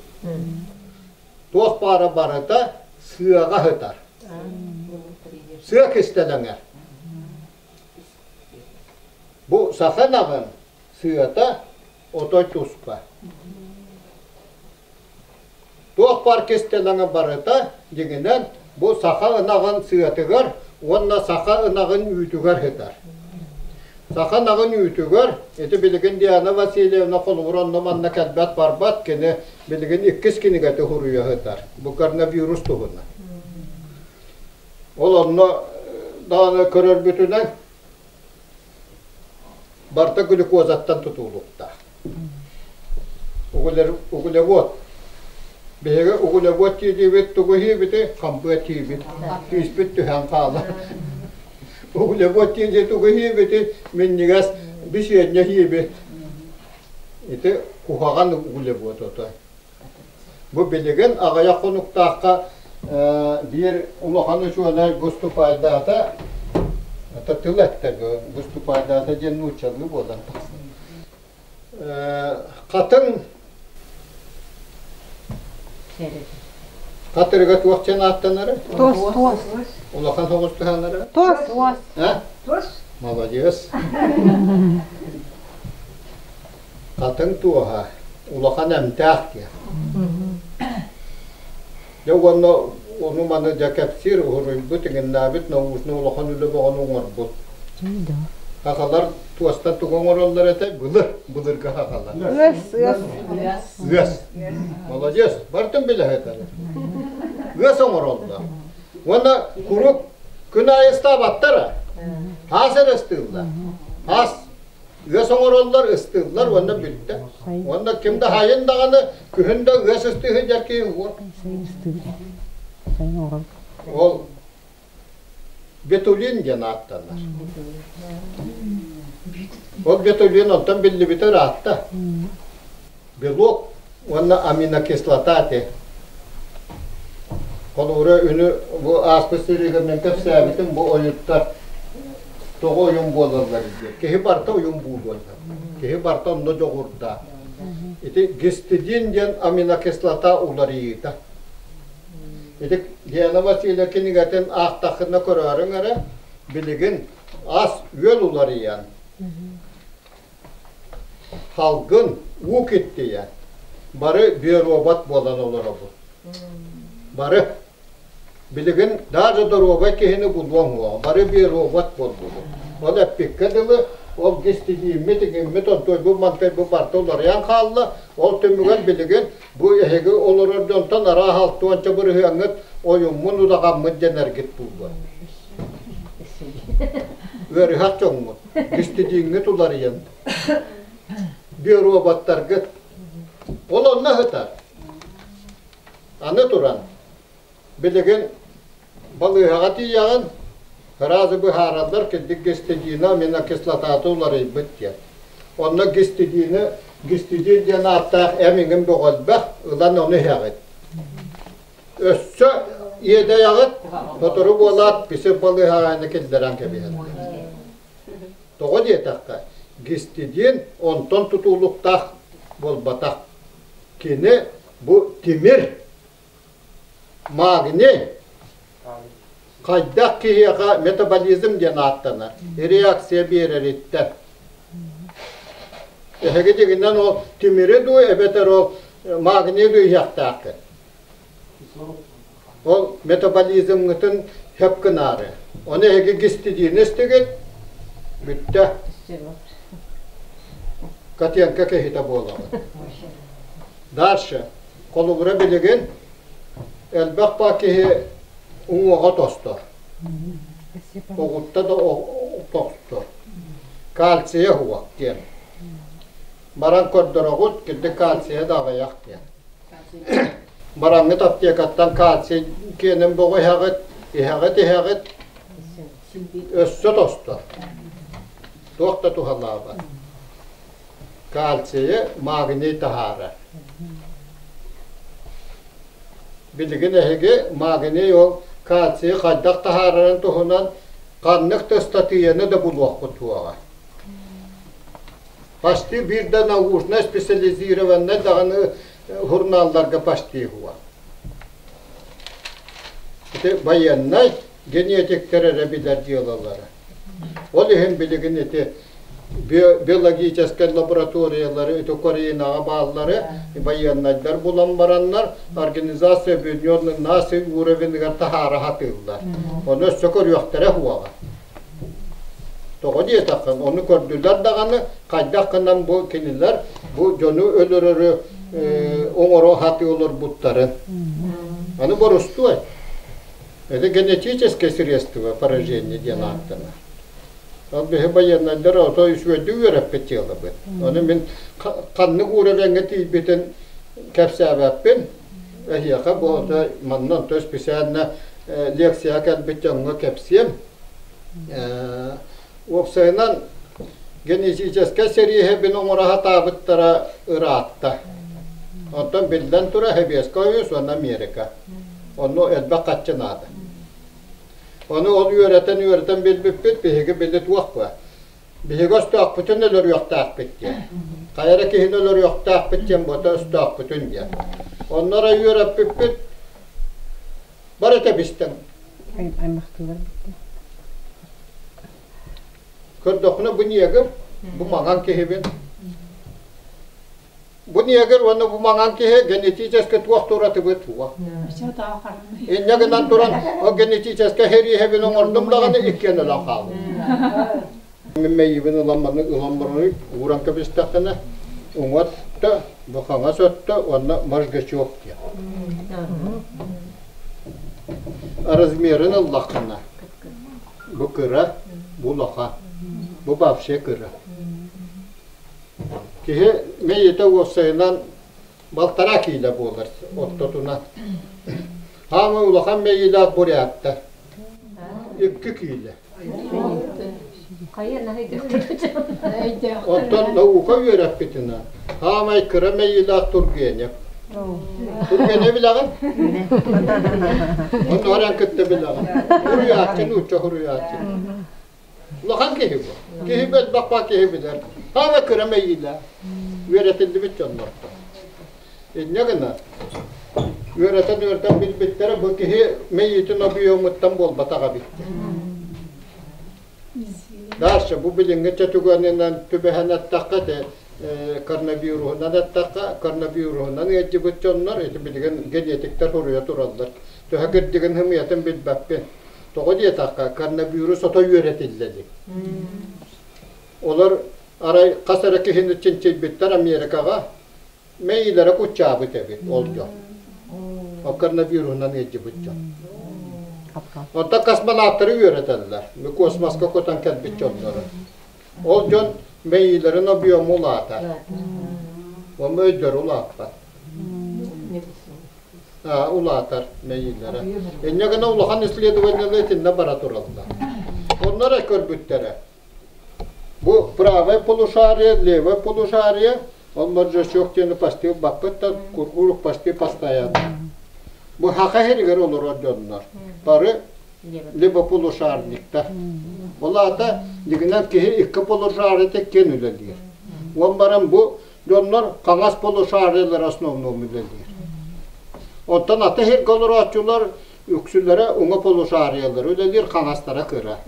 Speaker 1: Туох баара барыта сыаҕа сытар. Сыа кистэлэҥэ. Бу саха ынаҕын сыата отой туспа. Туох баар кистэлэҥэ барыта, дьиҥинэн, бу саха ынаҕын сыатыгар уонна саха ынаҕын үүтүгэр сытар. Саха ынаҕын үүтүгэр, ити билигин Диана Васильевна холобур онно-манна кэлбэт-барбат, кини билигин иккис кинигэтэ суруйа сытар. Бу коронавирус туһунан. Ол онно даҕаны көрөрбүтүнэн барыта глюкозаттан тутулуктаах. Углевод. Биһиги углевод тиийдибит, тугу иһиибитий? Хампыа тиийбит. Тииспит түһэн хаалар. Углевод диэн тугу иһиэбитий? Минньигэс бисиэнньэ иһиэбит. Ити куһаҕан углевод ото. Бу билигин аҕыйах хонуктаахха биир улахан учуонай выступайдаата, это тыл эттэ, выступайдаата диэн нууччалыы буолан тахсар. Хатыҥ Хатырыга туох диэн ааттанара?
Speaker 3: Туос. Туос.
Speaker 1: Улахан соҕус туһанара?
Speaker 3: Туос. Туос.
Speaker 1: А?
Speaker 4: Туос.
Speaker 1: Молодец. Хатыҥ туоһа улахан эмтээх диэн. Дьэ уонна ону маны дьэ кэпсиир, уһуруйбут, иҥиннээбит научнай улахан үлэ бөҕөнү оҥорбут. Хахалар туостан тугу оҥороллор этэй? Былыр, былыргы хахалар.
Speaker 3: Ыас, ыас.
Speaker 1: Ыас. Молодец, бартын билэһэтэр. Ыас оҥороллор. Уонна курук күн аайы ыстаабаттара. Аас эрэ ыстыыллар. Аас ыас оҥороллор, ыстыыллар уонна бүттэ. Уонна ким да хайын даҕаны күһүн да ыас ыстыы сылдьар киһи уо. Ол бетулин диэн ааттанар. Ол бетулин онтон биллибитэ ыраатта. Белок уонна аминокислота этэ. Холобура, үнү бу ааспыт сырыыга мен кэпсээбитим бу ойуттар тоҕо ойун буолаллар диye. Киһи барыта ойун буолуон Киһи барыта онно дьоҕурдаах. Ити гистидин диэн аминокислота уларыйыыта. Ити Лена Васильевна кинигэтин аахтаххына көрөөрүҥ эрэ, билигин ас-үөл уларыйан, Салгын, уу киттийэ. Бары биоробот буолан олоробут. Бары. Билигин даже доруобай киһини булуоҥ уоҕа. Бары биоробот буоллубут. Ол эппиккэ дылы, ол гистидииммит, иҥиммит, онтуойбут, мантайбыт барыта уларыйан хаалла. Ол түмүгэр билигин бу эһиги олорор дьонтон арааһа алтыанча бырыһыаҥҥыт ойуммун, удаҕаммыт дэнэргит буолуо. Ыарыһах дьоҥҥут. Гистидииҥҥит уларыйан, биоробаттаргыт. Ол онно сытар. Аны туран, билигин балыыһаҕа тиийэҕин, сразу быһаараллар кирдик гистидина аминокислотата уларыйбыт диэн. Онно гистидины, гистидин диэн ааттаах эм иҥин бөҕө элбэх, ылан ону иһэҕит. Өссө иэдэйэҕит, сотору буолаат писир балыыһаҕа киллэрэн кэбиһэллэр. Тоҕо диэтэххэ, гистидин онтон тутулуктаах буолбатах. Кини бу тимир, магний хайдах киһиэхэ метаболизм диэн ааттанар, реакция биэрэриттэн. Эһиги дьиҥинэн ол тимири дуу эбэтэр ол магний дуу иһиэхтээххит. Ол метаболизмҥытын сөп гынаары. Ону эһиги гистидиини истигит, бүттэ. Котенко киһитэ буолаҕыт. Дальше. Холобура билигин элбэх ба киһи уҥуоҕа тостор. Оҕутта да тостор. Кальция уһуох диэн. Баран көрдөрөҕүт, кирдик кальция да аҕыйах диэн. Бараҥҥыт аптекаттан кальций киэнин боҕу иһэҕит, иһэҕит, иһэҕит, өссө тостор. Туох да туһалаабат. Кальцийы магний таһаарар. Билигин эһиги магний ол кальцийы хайдах таһаарарын туһунан ханнык да ыстатыйаны да булуоххут суоҕа. Почти биир да научно специализированнай даҕаны журналларга почти уһуа. Ити байыаннай генетиктэр эрэ билэр дьыалалара. Ол иһин билигин ити биологическай лабораториялары ити Украинаҕа бааллары байыаннайдар булан бараннар Организация Объединенных Наций уровеныгар таһаара сатыыллар. Ону өссө көрүөхтэрэ суоҕа. Тоҕо диэтэххин, ону көрдүлэр даҕаны, хайдах гынан бу кинилэр бу дьону өлөрөрү оҥоро сатыы олорбуттарын. Аны борустуой. Это генетическое средство поражения диэн ааттанар. Ол биһи байыаннайдар ото үчүгэйдик үөрэппит дьыалабыт. Ону мин ханнык уровеҥҥа тиийбитин кэпсээбэппин. Эһиэхэ бу ото манна онто специально лекция кэлбит дьоҥҥо кэпсиэм. Уопсайынан, генетическэй сэрииһэбин оҥоро сатаабыттара ыраатта. Оттон биллэн турар Сэбиэскэй Союз уонна Америка. Онно элбэх харчы наада. Ону ол үөрэтэн-үөрэтэн билбиппит, биһиги били туох баар. Биһиги өстөөхпүтүн өлөрүөхтээхпит диэн. Хайа эрэ киһини өлөрүөхтээхпит диэн буота өстөөхпүтүн диэн. Онно эрэ үөрэппиппит Бар этэбистэн.
Speaker 3: Аймахтыылар бүттэ.
Speaker 1: Көрдөххүнэ бу негр, бу маҥан киһибин. Бу негр уонна бу маҥан киһи генетически туох туратыбыт суох. Инньэ гынан туран, ол генетическэй хэрииһэбин оҥордум даҕаны иккиэн өлөн хааллым. Мин мэйиибин ылан маннык ылан баран ууран кэбистэххинэ, уҥа өттө, бу хаҥас өттө уонна мозгачок диэн. Размерын ыллаххына, бу кыра, бу улахан, бу вообще кыра. Киһи мэйиитэ уопсайынан балтараа киилэ буолар ортотунан. Хаамай улахан мэйиилээх буряттар. 2 киилэ. Оттон наука үөрэппитинэн хаамай кыра мэйиилээх Тургенев. Тургенев билэҕин? Онно оран кытта билэҕин. Хуруйааччы, нуучча хуруйааччы. Улахан киһи бу. Киһи элбэх киһи билэр. Хаамай кыра мэйиилээх. Үөрэтиллибит дьоннортон. Инньэ гынан, үөрэтэн-үөрэтэн билбиттэрэ бу киһи мэйиитин объемуттан буолбатах эбит диэн. Дальше бу билиҥҥи чөтүгөнүнэн түбэһэн эттэххэ ити коронавируһунан эттэххэ, коронавируһунан ыалдьыбыт дьоннор ити билигин генетиктэр суруйа тураллар. Төһө кырдьыгын сымыйатын билбэппин. Тоҕо диэтэххэ, коронавирус ото үөрэтиллэ илик. Олор арай хас эрэ киһини чинчийбиттэр Америкаҕа мэйиилэрэ куччаабыт эбит ол дьон. Ол коронавируһунан ыалдьыбыт дьон. Онтон космонавтары үөрэтэллэр. Космоска көтөн кэлбит дьоннору. Ол дьон мэйиилэрин объема улаатар. Онно өйдөрө улааппат. Улаатар мэйиилэрэ. Инньэ гына улахан исследованиелар итиннэ бара тураллар. Онно эрэ көрбүттэрэ. Бу правое полушарие, левое полушарие, он моржачок диэни почти баппыт да куруук почти постоянно. Бу хаха сиригэр олорор дьоннор бары либо полушарниктар. Ол аата дигинэн киһи икки полушарие теккен үлэлиир. Уон баран бу дьоннор хаҥас полушариелар основном үлэлиир. Оттон аты сиргэ олорооччулар Үксүлэрэ уҥа полушариелары үлэлиир, хаҥастара кыра.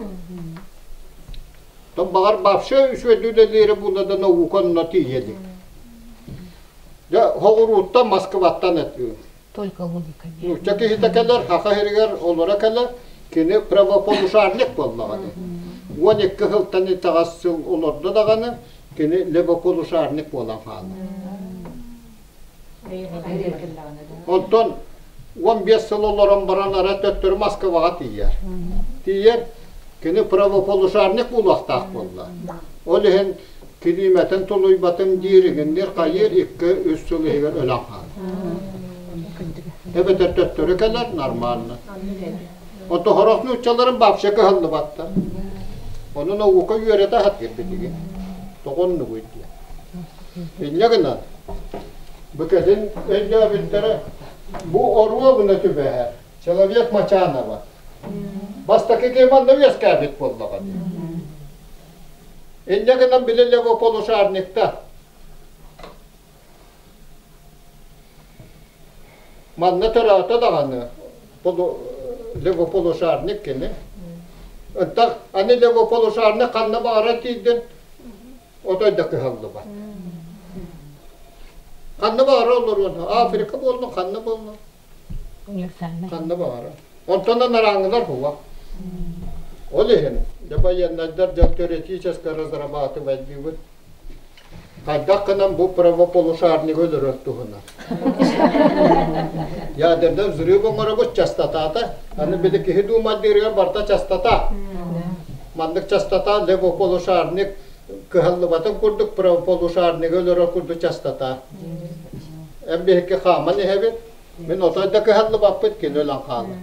Speaker 1: Тон баҕар вообще үчүгэйдик үлэлиирэ буолла да наука онно тиийэ илик. Дьэ, Хоҕурууттан, Москваттан этиим.
Speaker 3: Только логика.
Speaker 1: Нуучча киһитэ кэлэр, саха сиригэр олоро кэлэр, кини правополушарник буоллаҕына. 12 сылтан итэҕэс сыл олордо даҕаны, кини левополушарник буолан хаалар. Онтон 15 сыл олорон баран ара төттөрү Москваҕа тиийэр. Тиийэр, кини правополушарник буолуохтаах буолла. Ол иһин килиимэтин тулуйбатым диир, иҥиннир хайыыр 2-3 сыл иһигэр өлөн хаалар. Эбэтэр төттөрү кэлэр нормально. Ото сорох нууччаларын вообще кыһаллыбаттар. Ону наука үөрэтэ сатыыр билигин. Тоҕо оннугуй диэн. Инньэ гынан, бу кэлин өйдөөбүттэрэ, бу оруобуна түбэһэр человек Мачанова. Бастакы киһи манна үөскээбит буоллаҕа дии. Инньэ гынан били левополушарникта манна төрөөтө даҕаны левополушарник кини. Ынтах аны левополушарник ханна баҕарар тиийдин отой да кыһаллыбат. Ханна баҕара олоруон, Африка буоллун, ханна буоллун. Ханна баҕара. Онтон анарааҥҥылар була. Ол иһин, дьэ байыаннайдар дьон теоретически разрабатывать диибит. Хайдах гынан бу правополушарнигы өлөрөр туһунан. Ядерный взрыв оҥоробут частотата. Аны били киһи дуумайдыырыгар барыта частота. Маннык частота левополушарник кыһаллыбатын курдук правополушарнигы өлөрөр курдук частота. Эн биһикки хааман иһэбит. Мин отой да кыһаллыбаппыт кини өлөн хаалар.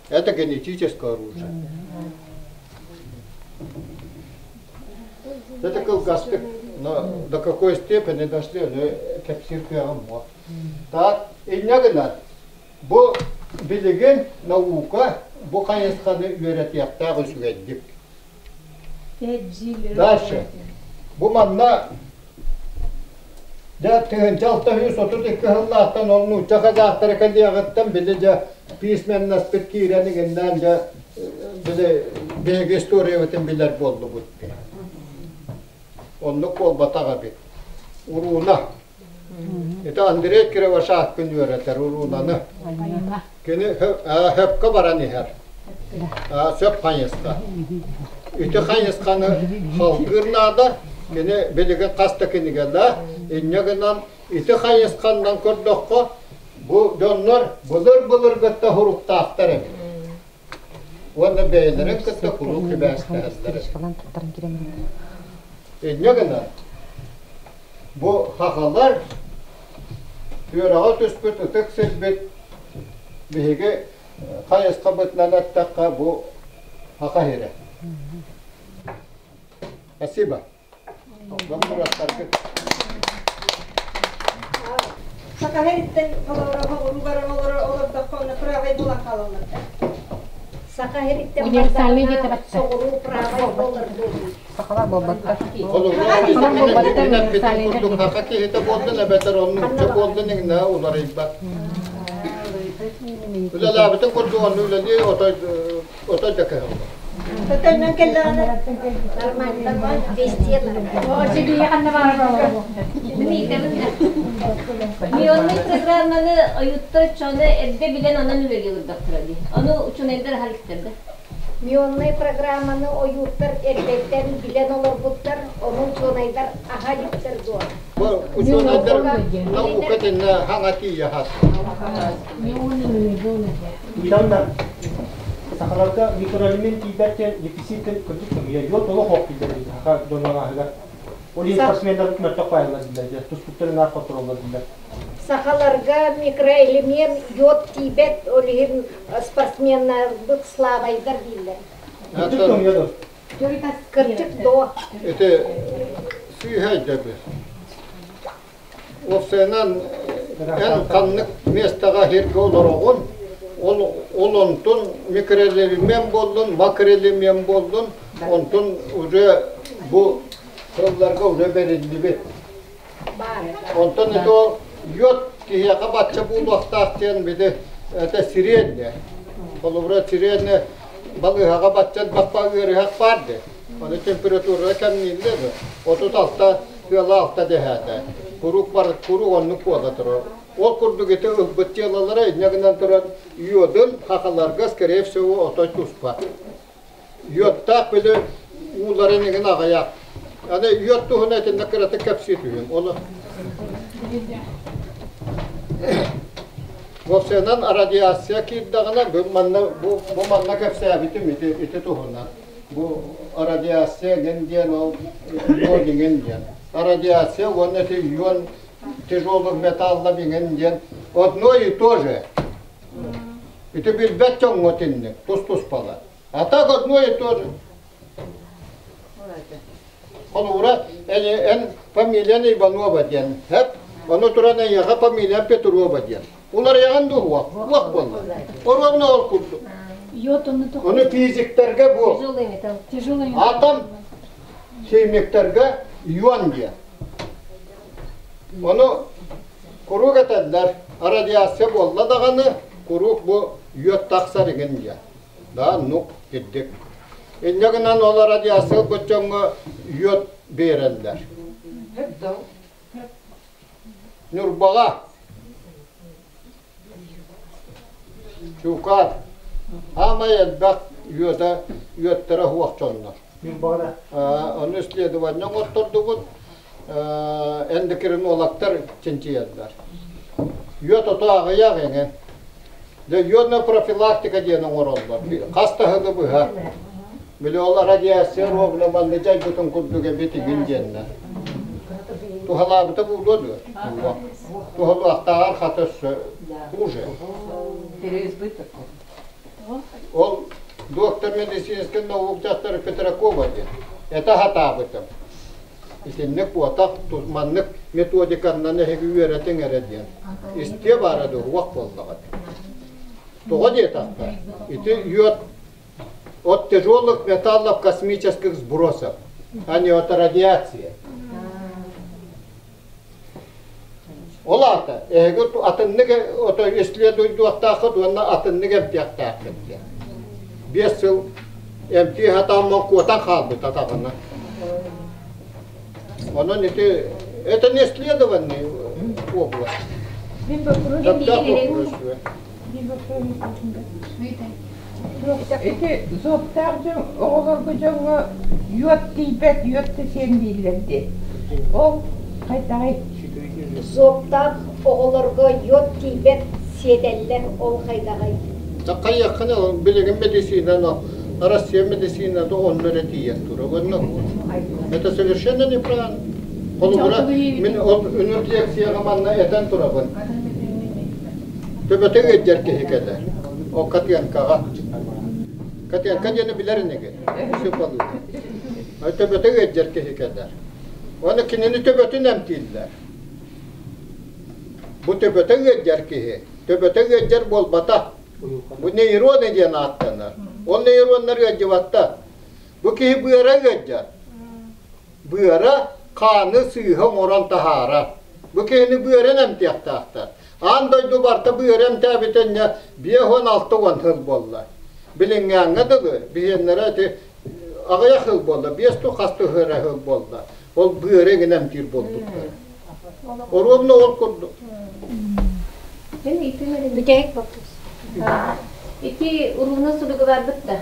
Speaker 1: Это генетическое оружие. Это кылгастык, но до какой степени дошли, ону кэпсиир кыаҕым суох. Так, инньэ гынан, бу билигин наука бу хайысханы үөрэтиэхтээх үчүгэйдик. Дальше. Бу манна дьэ 1632 сыллаахтан ол нуучча казахтара кэлиэҕиттэн били дьэ письменностьпыт киирэн иҥиннээн дьэ били биһиги историябытын билэр буоллубут. Оннук буолбатах эбит. Урууна. Ити Андрей Кривошапкин үөрэтэр уруунаны. Кини хөпкө баран иһэр. Сөп хайысха. Ити хайысханы салгыыр наада. Кини билигин хас да кинигэлээх. Инньэ гынан ити хайысханнан көрдөххө, бу дьоннор былыр-былыргыттан суруктаахтар эбит. Уонна бэйэлэрин кытта куруук сибээстэһэллэр. Инньэ гынан, бу сахалар үөрэҕэ түспүт ытык сирбит биһиги хайысхабытынан эттэххэ бу Саха сирэ. Спасибо.
Speaker 5: Саха сириттэн олорор баран олордоххо онно правай буолан хаалаллар да.
Speaker 2: Саха сириттэн бардаҕына соҕуруу правай буолар буолуу.
Speaker 3: Сахалар буолбаттар.
Speaker 1: Курдук саха киһитэ буоллун эбэтэр оннук буоллун иҥнэ уларыйбат. Үлэлээбитин курдук онну үлэлии отой отой да кыһаллар.
Speaker 5: Төннөн кэллэҕинэ
Speaker 2: Нормально. Везде нормально. Миллионный программаны ойуттар чоны эрдэ билэн онон үлэлии олордохторо дии. Ону учуонайдар аһар да.
Speaker 5: Миллионный программаны ойууттар эрдэттэн билэн олорбуттар, ону учуонайдар аһа иликтэр дуо?
Speaker 1: Бу учуонайдар наука тиннэ хаҥа тиийэ хас.
Speaker 6: Ыйтан сахаларга микроэлемент тиийбэт диэн дефицит кырдьык көмүйэ йод олох ох дииллэр эбит саха дьонун ааһыгар. Ол иһин спортсменнар мөлтөх баайыллар дииллэр, туспуттарын наар хоттороллор дииллэр.
Speaker 5: Сахаларга микроэлемент йод тиийбэт, ол иһин спортсменнарбыт слабайдар дииллэр.
Speaker 6: Кырдьык көмүйэ дуо?
Speaker 5: Кырдьык дуо?
Speaker 1: Ити сүүһэ өйдөбүл. Уопсайынан, эн ханнык миэстэҕэ сиргэ олороҕун, ол, ол онтун микроэлемент буоллун, макроэлемент буоллун, онтун уже бу сылларга уже бэриллибит. Онтон ити ол йод киһиэхэ бачча буолуохтаах диэн били это сиренне. Холобура сиренне балыыһаҕа бачча баппа ыарыһах баар дии. Ону температура кэмнииллэр 36 Тыала алта дэһээтэ. Куруук бар куруук оннук буола турар. Ол курдук ити ылбыт дьыалалара инньэ гынан туран йодун хахаларга скорее всего отой туспа. Йодтаах били ууларын игин аҕыйах. Аны йод туһунан итиннэ кыратык кэпсии түһүм. Ону Уопсайынан радиация киирдэҕинэ бу манна бу, бу манна кэпсээбитим ити ити туһунан. Бу радиация эҥин диэн ол ион иҥин диэн. Радиация уонна ити ион тяжелых металлов иҥин диэн одно и то же. Ити билбэт дьоҥҥо итинник тус-туспалар. А так одно и то же. Холобура, эн фамилиян Иванова диэн, хэп, ону туран эйиэхэ фамилиян Петрова диэн. Уларыйаҕын дуу уох, уох буолла. Оруобуна ол курдук. Ону физиктэргэ бу атом химиктэргэ ион диэн. Ону куруук этэллэр, радиация буолла даҕаны, куруук бу йод тахсар игин диэн. Да, ну, кирдик. Инньэ гынан ол радиация ылбыт дьоҥҥо йод биэрэллэр. Ньурбаҕа Чуукаар саамай элбэх үөтэ үөттэрэ суох дьоннор.
Speaker 6: Ньурбаҕа
Speaker 1: Ону исследование оҥоттордубут эндокринологтар чинчийэллэр. Үөт ото аҕыйах эҥин. Дьэ йодная профилактика диэн оҥороллор. Хас да сылы быһа. Били ол радиация ровно манна дьайбытын курдук эбит игин диэннэр. Туһалаабыта буолуо дуо? Туһалаахтааҕар хата өссө хуже. Ол доктор медицинских наук дьахтар Петракова диэн. Это хатаабытым. Итинник буотах маннык методиканнан эһиги үөрэтиҥ эрэ диэн. Истиэ баара дуо, уох буоллаҕа. Тоҕо диэтэххэ, ити йод от тяжелых металлов космических сбросов, а не от радиации. Ол аата, эһиги атыннык ото исследуйдуохтааххыт уонна атыннык эмтиэхтээххит диэн. 5 сыл эмтии сатааммын куотан хаалбыт атаҕына. Онон ити это не исследованный область. Сөптөөх вопрос.
Speaker 7: Ити зобтаах дьон оҕолорго дьоҥҥо йод тиийбэт, йод да сиэн дииллэр дии. Ол хайдаҕый?
Speaker 5: Зобтаах оҕолорго йод тиийбэт сиэтэллэр, ол хайдаҕый?
Speaker 1: Хайыаххына билигин медицина, но Россия медицината онно эрэ тиийэн турар. Уонна это совершенно неправильно. Холобура, мин ол үнүр лекцияҕа манна этэн турабын. Төбөтө ыалдьар киһи кэлэр. Ол Катенкаҕа. Катенка диэни билэр инигин? Сыпалыыта. Төбөтө ыалдьар киһи кэлэр. Уонна кинини төбөтүн эмтииллэр. Бу төбөтө ыалдьар киһи, төбөтө ыалдьар буолбатах. Бу нейроны диэн ааттанар. Ол нейроннар ыалдьыбаттар. Бу киһи быара ыалдьар. Быара хааны сыыһа оҥорон таһаарар. Бу киһини быарын эмтиэхтээхтэр. Аан дойду барыта быары эмтээбитэ инньэ 56 сыл буолла. Билиҥҥээҥҥэ дылы биһиэннэрэ ити аҕыйах сыл буолла, биэс ту хас тыһыара сыл буолла. Ол быары эҥин эмтиир буолбуттар. Оруобуна ол курдук.
Speaker 5: Бүтэһик вопрос.
Speaker 2: Ити урууна суруга барбыт да.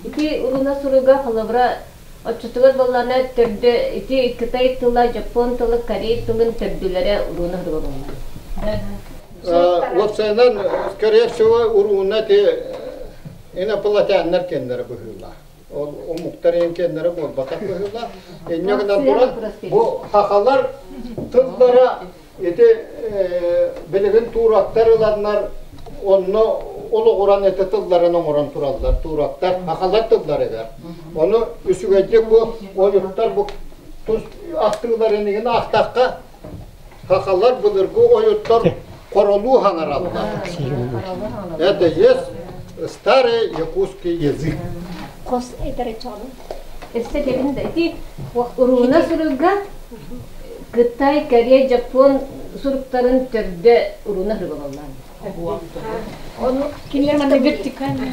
Speaker 2: Ити урууна суруга холобура Оччотугар буоллаҕына төрдө ити кытай тыла, дьоппуон тыла, корей тылын төрдүлэрэ урууна суруга буолла.
Speaker 1: Уопсайынан, скорее всего, урууна ити инопланетяннар кэннэрэ быһыылаах. Ол омуктар иһин кэннэрэ буолбатах быһыылаах. Инньэ гынан туран, бу сахалар тыллара Ити билигин туурактар ыланнар онно олоҕуран ити тылларын оҥорон тураллар туурактар сахалар тылларыгар. Ону үчүгэйдик бу ойуттар бу тус ахтыыларын иһин аахтахха сахалар былыргы ойуттар хоролуу хаҥараллар. Это есть старый якутский язык.
Speaker 5: Хос этэр чоҕун.
Speaker 2: Өссө этэбин да ити урууна суруга Кытай, Корея, Дьоппуон суруктарын төрдө уруна суруга
Speaker 5: Ону кинилэр
Speaker 3: манна вертикально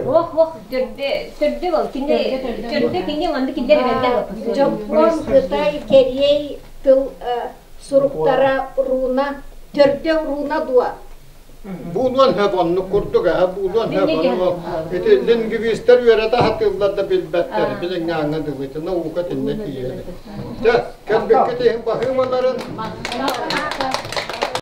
Speaker 2: Ох, ох, төрдө, төрдө бол, кини төрдө кини манна кинилэр эбэллэр.
Speaker 5: Дьоппуон, Кытай, Кэриэй тыл суруктара руна, төрдө руна дуо?
Speaker 1: Буолуон сөп оннук курдук ээ буолуон сөп ону ити лингвистэр үөрэтэ сатыыллар да билбэттэр билиҥҥи ааҥҥа дылы наука итиннэ тиийэ илик. Дьэ кэлбиккит иһин баһыымаларын.